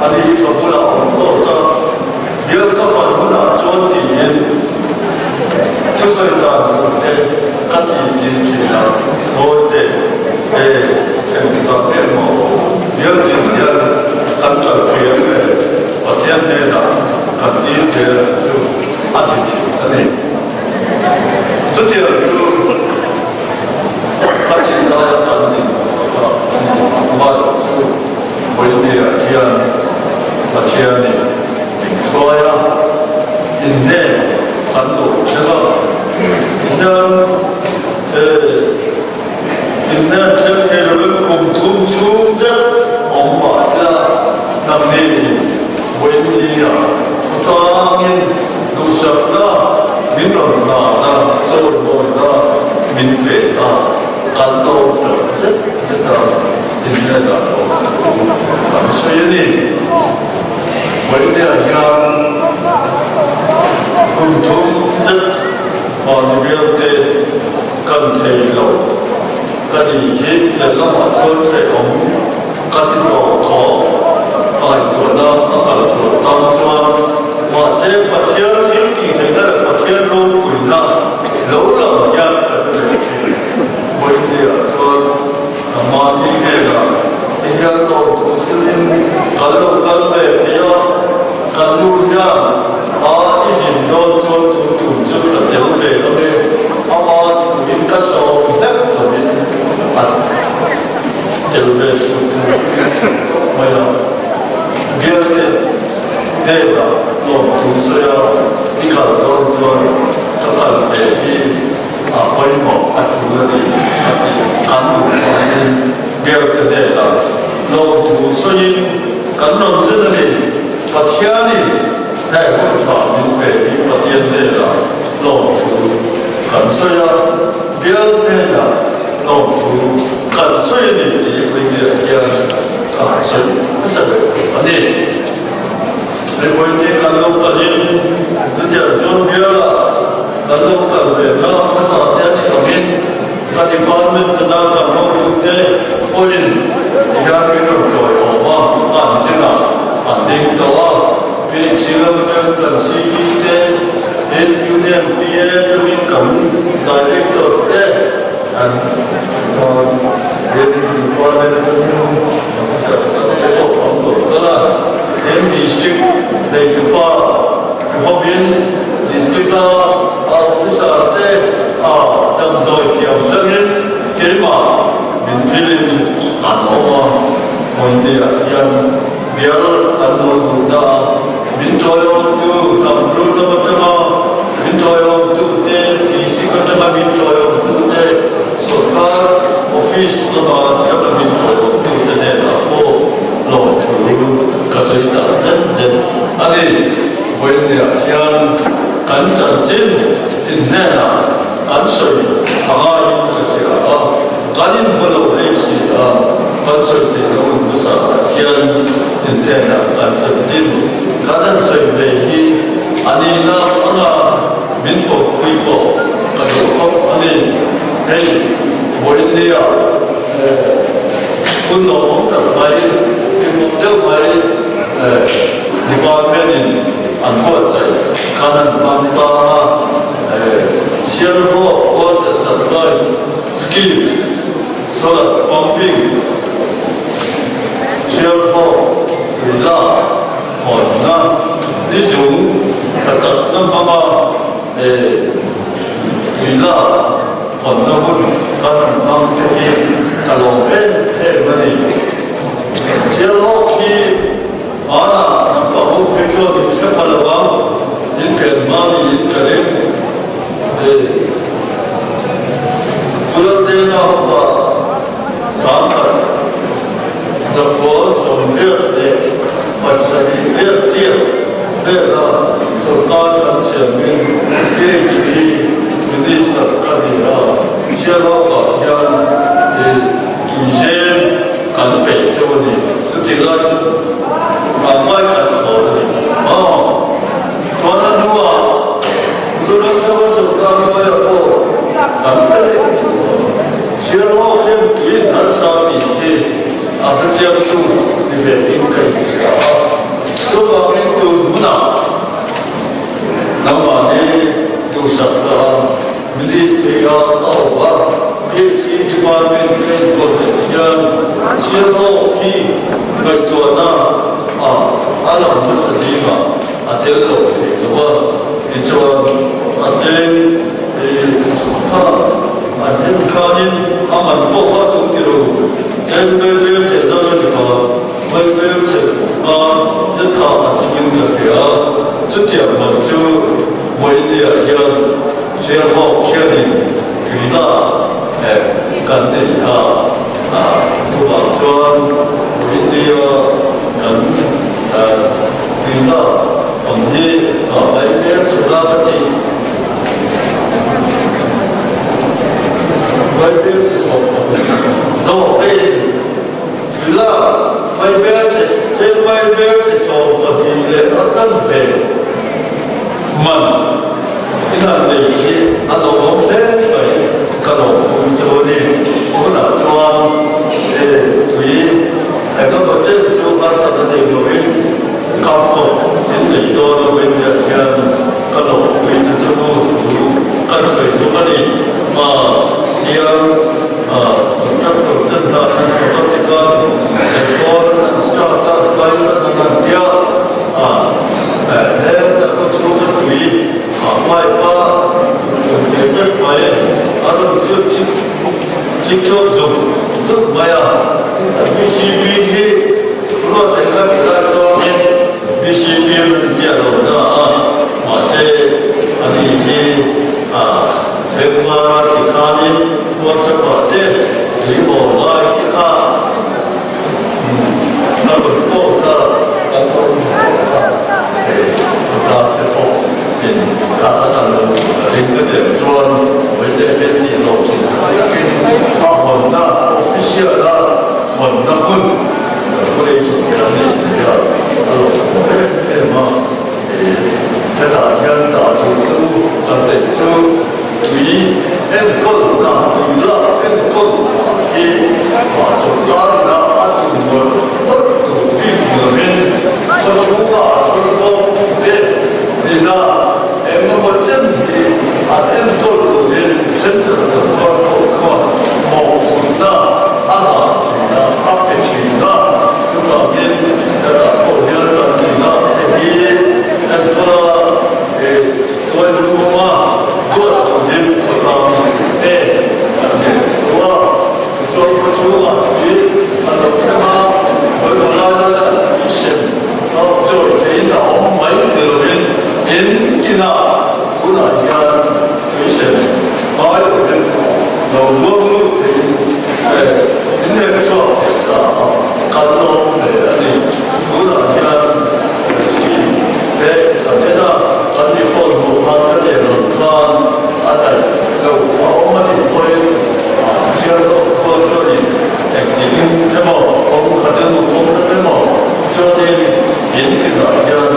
ani hi ka bulah awm tawt a, bial ka fan hunah chuan tiin thusawi dan tur te ka ti thin thin a, Tawi te, e, engtikah nge maw bial zin hian kan kal phei ang le, Pathian hnenah kan dil zel ang chu. A ti thin a ni. hian Pathianin min hruai a, inhnen kan lo thleng a. Tihian he inhnen thleng thei lovin kum thum chhung zet awm mah ila nangni Vawinia khawtlangin duhsakna min rawn hlan a, chawimawina min pe a, kan lo tak zet zet a, inhnenah lawm thu kan sawi a ni. Vawinia hian kum thum zet mahni bialte kan thei lo ka ni hi lehlamah chuan hrehawm Ka ti tawh tawh, a ngaihtuahna a kal chhuah chang chuan mahse Pathian thil tih theihna leh Pathian ropuina lo lang hian kan hmu thin. Vawiinniah chuan mahni hnenah ti hian lawmthu thilin kan lo kal ve thei a, kan nu hian a i zin dawn chuan tun tum chu ka tel ve ang e, ama thuin ka sawm hlek lovin a Tel ve tur thu i hrilh tawp mai a, bialte hnenah lawmthu sawi a i kal dawn chuan ka kal ve hi a pawimawh a tul a ni a ti. Kan duh vangin bialte hnenah lawmthu sawiin kan rawn zet a ni. Pathianin hei hun tha min pe hi Pathian hnenah lawmthu kan sawi a, bial hnenah Lawmthu kan sawi a ni tih hi Vawinia hian ka han sawi hmasa ber a ni. Hei Vawinia kan lo kalin chutiang chuan biala kan lo kal ve na hmasa te a nih angin ka department chana kan hotute pawhin ti hian min rawn tawiawm a, an chinah an ding tawh a, PHC lam atang kan CV te, Union PA atangin kan Director te, An chuan Revenue Department atangin officer te pawh an lo kal a, tin District neitupa hovin District a officer te a damdawi thiam tlangin keimah min vilin an awm a, Hmawlhniah hian bial an lo duh ta a, min tawiawmtu Damrul lam atanga min tawiawmtu te, District atanga min tawiawmtu te, Sorkar office lama atanga min tawiawmtu te hnenah pawh lawmthu ka sawi tak zet zet a ni. Vawiinniah hian kan chanchin inhnenah kan sawi a ngaiin ka hria a, kan inhmu lo hei si a, kan sawi theih loh hmasa ah hian inhnenah kan chanchin kan han sawi ve hi a nihna anga min pawmpui pawh ka duh khawp a ni. Hei vawiinnia hun lawmawm tak mai, hlimawm deuh mai department in an buatsaih khan an hmang ta a, Sialhawk Water Supply Scheme Solar Pumping Sialhawk tui lak hawnna ni zung tha chakna hmanga tui lak hawnna hun kan rawn hmang te hi ka lawm em em a ni. Sialhawk hi hmanah naupang ho phei chuan in hre pha lo a, in pian hma niin ka ring. Pulaldenga upa 1887 riat tiat vela sorkar kan siamin PHP Minister ka ni a, Sialhawkah hian tuizem kan peih chu a ni. Chutih lai chu vanglai khat khawn a ni. Chuan a hnuah Mizoram thanga sorkar hnuaiah pawh kan pe leh chu Sialhawk hian tuiin harsa tih hi a hrechiang chu ni ve in ka inhria a. Chuvangin tun hmunah nangmahni duhsak la Ministry a ka awm a, PHE Department ka enkawl leh hian Sialhawk hi ngaihtuahna ah a lang hmasa zingah a tel lo thei lo a, tichuan a cheng kha an en khanin a man pawh kha tum ti ru, cheng hmelhmel chhe zawk a ni kha, hmelhmel chhe. Vawiinniah hian Sialhawk hianin tuina kan nei ta a, chuvang chuan Vawiinnia kan tuina awm hi a vaihmel chhuna ka ti. Vaihmel chi sawm zawh pawhin tuila vaihmel chi vaihmel chi 12 leh a chanve Man i han nei hi a lo awm hle mai ka lo pum chu a ni. Tunah chuan he tui engemaw chen chu harsat a nei loin kham khawp in nei dawn a vawiin hian ka lo pui te chu thu kan sawi tum a ni. Ma hian contractor ten hna an thawk a tikhan enkawl an start a driver an han tia. A hel tak khaw chhunga tui a pipe a rawn tir zet mai, a rawn chhut chik chhuak zuk zuk mai a. BCP hi ruat leh kha tih lai chuanin BCP a rawn inchiah lo na a, mahse ani hi a Bengvara tih khanin WhatsApp ah te tui haw lai te kha A rawn pawh a, kan awm bawk a, hei khawtlang te pawh in ka khat ang lo ka ring chu teh chuan vawi leh hian tih loh thin tak takin a hawnna official a hawnna hun decoration kan nei thei a, a lo thaw em em a, hetah hian zah tur chu kan neih chu tui enkawl dan tui lak enkawl dan hi mah sawrkar ina a tum mawlh mawlh tur bik ni lovin khaw chhunga a chhawr bawk tute ina engemaw chen hi an enkawl turin central sawrkar pawh chuan mawhphurhna a ngah thin a, a pe thin a, chuvangin hetah pawh hian kan tui lak te hi enkawl a. Tuailuma duat turin khawtlang te an nei chu a, tichuan khaw chhungah tui an lo thleng a, pawimawh lai laia tui sem chawi theihin a awm mai ni lovin in tinah tunah hian tui sem ngai lovin lo luang lut theihin in her chhuak thei ta a, kan lawm hle a ni. Tunah hian scheme te kan en a, kan report hmuh khan ka nen rawn khan a daih lo a awm a nih pawhin chhiar lawk khual chuanin engtikin emaw kawng khat emaw kawng dat emaw chuanin in tinah hian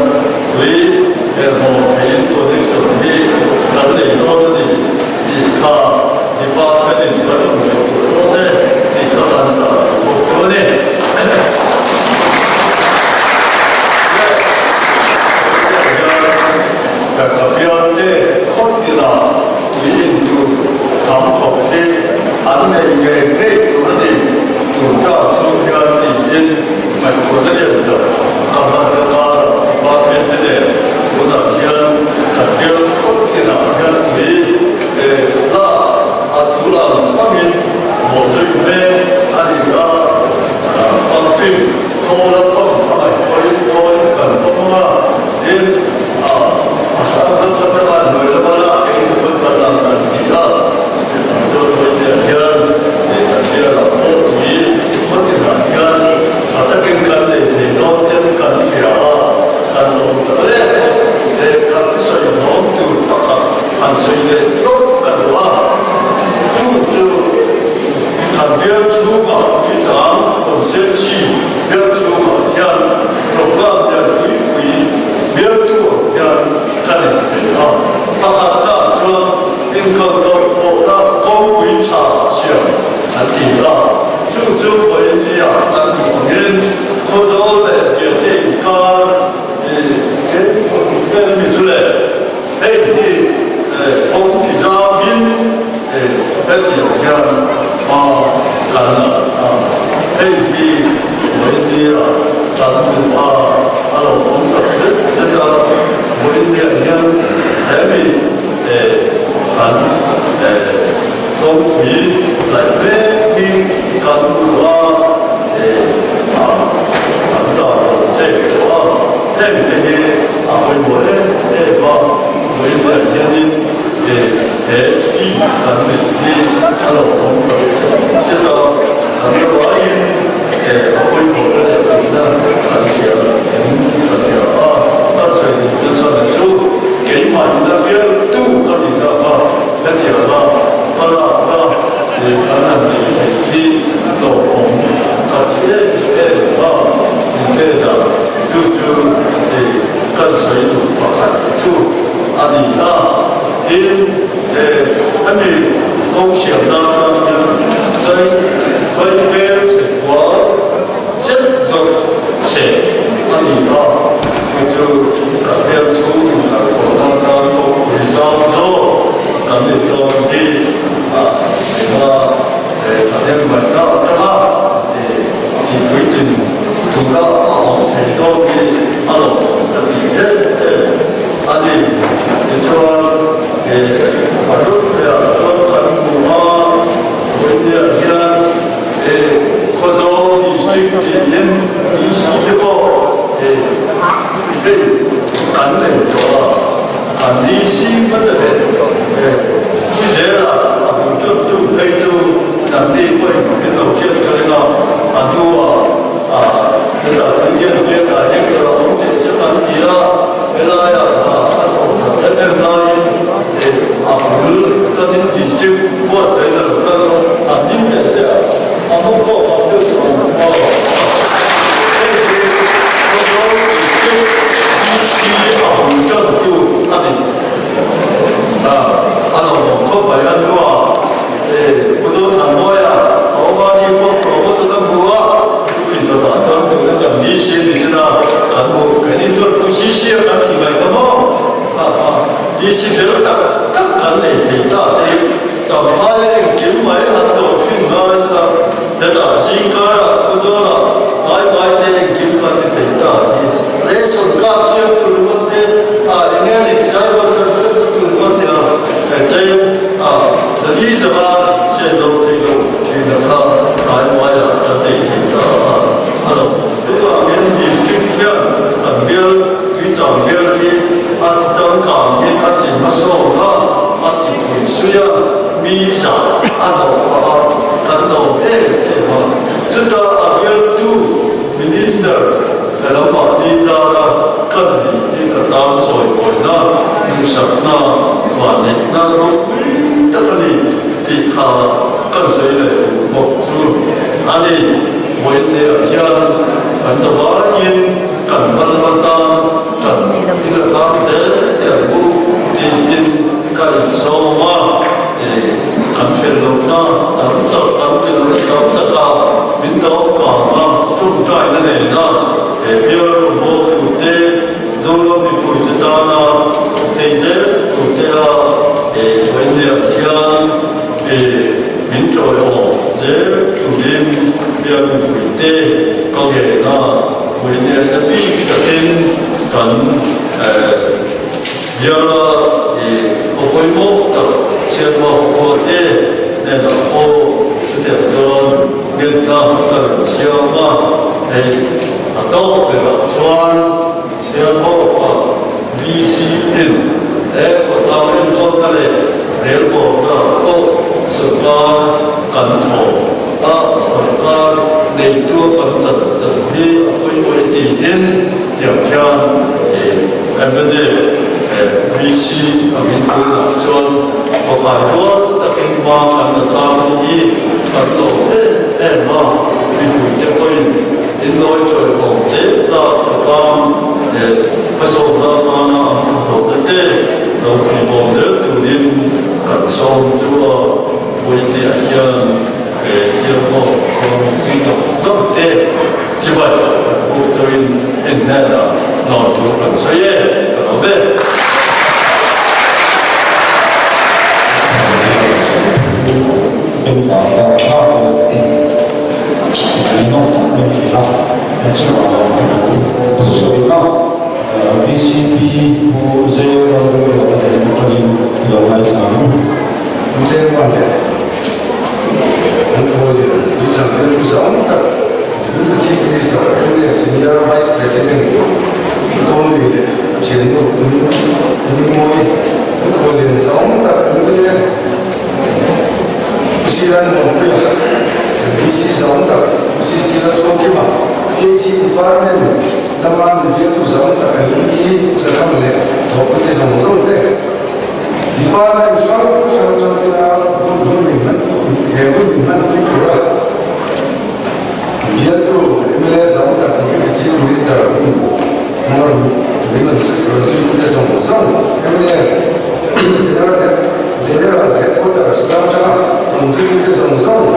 tui herhhaw theiin connection hi kan nei dawn a ni tih kha department in kan rawn ngaihtuah dawn e tih kha kan chah bawk chu a ni. Ka piante khawt tinah tui in tur tham khawp hi an nei ngei ngei tur a ni. Tun ṭah chhung hian tiin ngaihtuahna lian tak ka hman ka kar department te nen tunah hian kan bial khawt tinah hian tui lak a tul ang angin bawhzui mek a ni a. Pumping thawl a pump a ngaih pawhin thawlin kan pump ang a, tin a sang zawk atanga hnuai lama lak ei ni pawn kan lang kan ti a, chutiang ang chuan vawiinah hian kan bialah pawh tui khaw tinah hian tha takin kan nei thei dawn ten kan hria a, kan lawm ta hle. Lehkha thusawi hlawm tur pakhat han sawi leh hlawk ka duh a, chu chu. Kan bial chhungah tuichang constituency bial chhungah hian program lian pui pui bialtu ang hian kan inpe a. Pakhatna chuan inkawltawih pawhna kawngpui tha siam an ti a, chu chu vawiinnia kan hmuh angin Khawzawl leh Biate inkar vel mi chu le. Hei hi kawng ti zauhin hetiang hian hma kan la a, hei hi Vawiinnia kan duh a, a lo awm tak zet zet a, Vawiinniah hian hemi kan kawngpui laih mek hi kan duh a, kan zah chawp chek tawh a, hengte hi a pawimawh em em a, Vawiinniah hianin. He scheme kan neih hi a lo awm tak zet zet a, kan la vaiin he a pawimawhna leh duhna kan hria em ka hria a, ka sawi duhna chhan chu keimah ina bialtu ka ni ta kha hetianga hmalakna kan han neih theih hi hlawhawm ka ti em em a, inhnenah chu chu kan sawi duh pakhat chu a ni a. Tin, he hemi kawng siamna atang hian zai vai hmel chhe kual zet zawk seh a ni a, chu chu kan hmel chhung inkhalhpawhna atan kawngpui zau zawk kan ni dawn hi a enga thahnem ngaihna atanga tihpuitlin tura a awm thei dawn hi a lawmawm ka ti em em. A ni, tichuan he a lut lehah chuan kan hmu a, vawinia hian he Khawzawl District tiin DC te pawh he hei kan nei tawh a, kan DC hmasa leh he Puizela a hmu tlattu phei chu nangni pawhin min lo hriat ka ring a, a hnuah hetah Indian Biakah hian ka lo awm teh se kan ti a. Helaiah hna a thawk that em em laiin eh a bul kan in district buatsaihna lo kal chu an ding teh se a, a hmu khawp ang deuh chu an hmu a. Hei hi Khawzawl District DC a bul tantu a ni. A lawmawm khawp mai a hnua eh Pu Zothanmawia a awm a ni pawh promotion a hmu a. Tui dawtah chuan tuna kan DC ni chin a, kan hmuh keini chuan Pu Sisi a kan ti mai kha maw? Ha ha, DC fel tak tak kan nei thei ta te hi Champhai a engkim mai an dawh thin ngai kha, hetah zingkarah Khawzawlah ngai ngai te engkim kan ti thei ta hi ration card siam tur ringawt te a eng nge ni driver certificate na tur ringawt te a cheng a zali zanga sian lo thei lo thin a kha hnai hnuaiah kan nei thei ta a, a lo. Chuvangin District hian kan bial Tuichang bial hi a ti changkangin a ti hmasawng a, a ti phui sui a, mi zah a hlauh phah a, kan lawm em em a. Chuta a bialtu Minister ka lo mahni zara kan nih hi ka tan chawimawina, duhsakna, vanneihna ropui tak a ni tih kha kan sawi leh duh bawk chu a ni. Vawiinneah hian kan zavaiin kan hman atan kan ila tlang zel teh ang u tiin ka insawm a, kan hriat lohna tam tak kan ti lohna tam taka min dawm kang a, tawngtaina nena he bial rawngbawltute Zoram mipuite tana thei zel turte a vawiinneah hian Min chawiawm zel turin bial mipuite ka ngen a, vawiinneihna bik takin kan biala khaw pawimawh tak Sialhawk khua te hnenah pawh chutiang chuan ngenna ka rawn siam a, hei a tawk berah chuan Sialhawka VC in he khawtlang enkawlna leh relbawlna pawh sawrkar kan thawh a, sawrkar neitu a kan chan chan hi a pawimawh tiin tiang hian mla VC angin tunah chuan khawkai rual takin hma kan la tang hi kan lawm em em a, mipuite pawhin Inlawi chawiawm zel a khawtlang leh hmasawnna atana an hnathawhna te lo thihbawm zel turin kan sawm chu a Puitea hian Sialhawk khua mipui zawng zawng te chibai kan buk chauhin en hnenah lawm thu kan sawi e, ka lawm e. Department lama min bialtu zam tak a ni i Pu Zathang leh thawhpuite zawng zawng te Department hrang hrang atangina hun hun min hman he hun min hmanpui tura bialtu mla zam tak Deputy Chief Minister hun hmang min rawn rawn zuitute zawng zawng mla General General Headquarters lam atanga rawn zuitute zawng zawng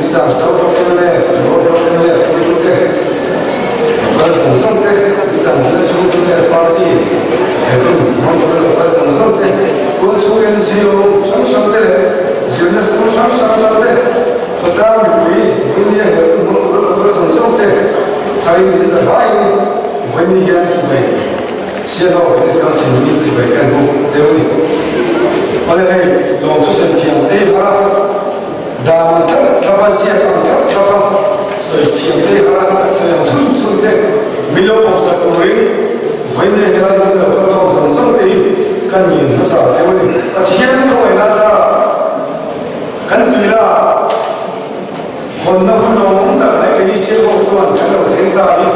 Tuichang South Block mla North Block mla hruaitute Local zawng zawng te, Tuichang bial chhung mla party he hun hmang tura local zawng zawng te, tualchhung NGO hrang hrang te leh zirna school hrang hrang atang te, khawtlang mipui vawinia he hun hmang tura local zawng zawng te tharin in zavaiin vawiin hian chibai Sialhawk Village Council hmingin chibai kan buk cheu a ni. Awle hei lawmthu sawi thiam te hi har a. Dan ang thlap thlap a, ziak ang thlap thlap a, sawi thiam te har a, sawi ang chhun chhun te min lo pawmsak turin vawiin helai hmun lo kal khawm zawng zawng te hi ka nin hmasa cheu a ni. Pathian khawngaihna zarah kan tuila hawnna hun lawmawm tak mai keini siam ho chuan kan lo thleng ta hi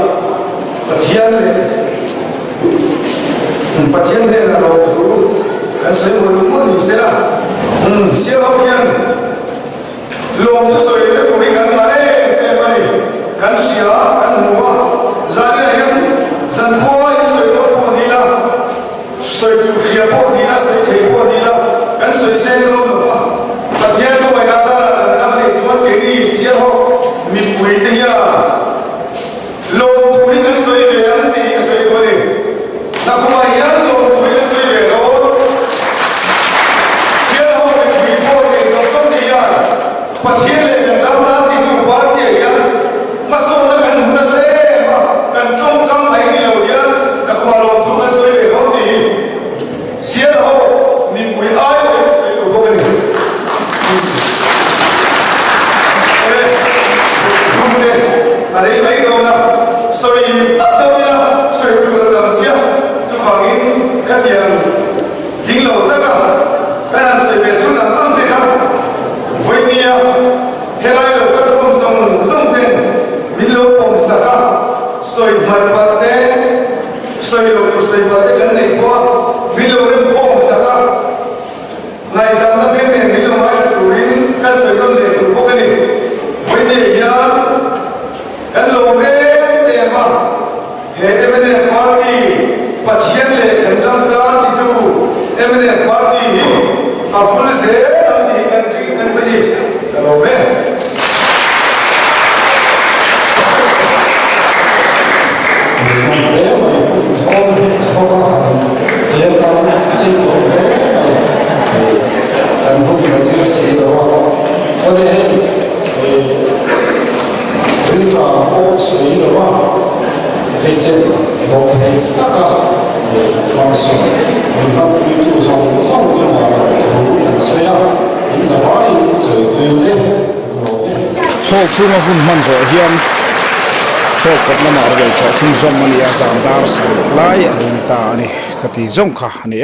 Pathian leh Pathian hnenah lawmthu kan sawi mawlh mawlh ni se la, siam ho hian lawmthu sawi na tur hi kan ngah em em a ni. Kan hria, kan hmu a, zaninah hian zankhua hi sawi dawn pawh ni la, sawi tur hria pawh ni la, sawi thei pawh ni la, kan sawi seng dawn lo va. Pathian khawngaihna zarah kan dam a nih chuan keini siam ho mipui te hian, Lawmthu hi kan sawi ve ang tih ka sawi duh a ni. Nakumah hian lawmthu hi kan sawi ve dawn. Sialhawk mipui pawh nei zawng zawng te hian Pathian leh kan ram tan titu party-ah hian hmasawnna kan hmu nasa em a, kan tawngkam mai ni lo hian nakumah lawmthu kan sawi ve dawn tih hi Sialhawk mipui ai pawhin ka sawi duh bawk a ni. Hrumte a rei mai dawn a, sawi vat dawn ila sawi tur a tam sia, chuvangin khatiang ding lo taka kan han sawi ve chhun ang ang te kha vawinia helai lo kal khawm zawng zawng ten min lo pawm sak a, sawi hmaih palh te, sawi lo tur sawi palh te kan neih pawh a min lo rem khawm sak a. Ngaihdamna hmel nen min lo ngaithla turin kan sawi rawn leh tur bawk a ni. Vawiin hian kan lawm em em a, he mnf party Pathian leh kan ram tan titu mnf party hi a vul zel ang tih kan ring kan pe ni. Ka lawm e. Hman hle mai, thawm hi thawk a han che tan a ei lo hle mai, kan hun a zir si lo a, awle hei rilṭam pawh sawi lo a, hei chen hlawh thei taka function min hmanpuitu zawng zawng chungah loh thu kan sawi a, in zavaiin chawitui te. Hall chhunga hun hman zawh hian hall kawt lamah rel thawh chhunzawm a ni a, zan dar sarih lai a lo ni ta a ni ka ti zawng kha a ni e.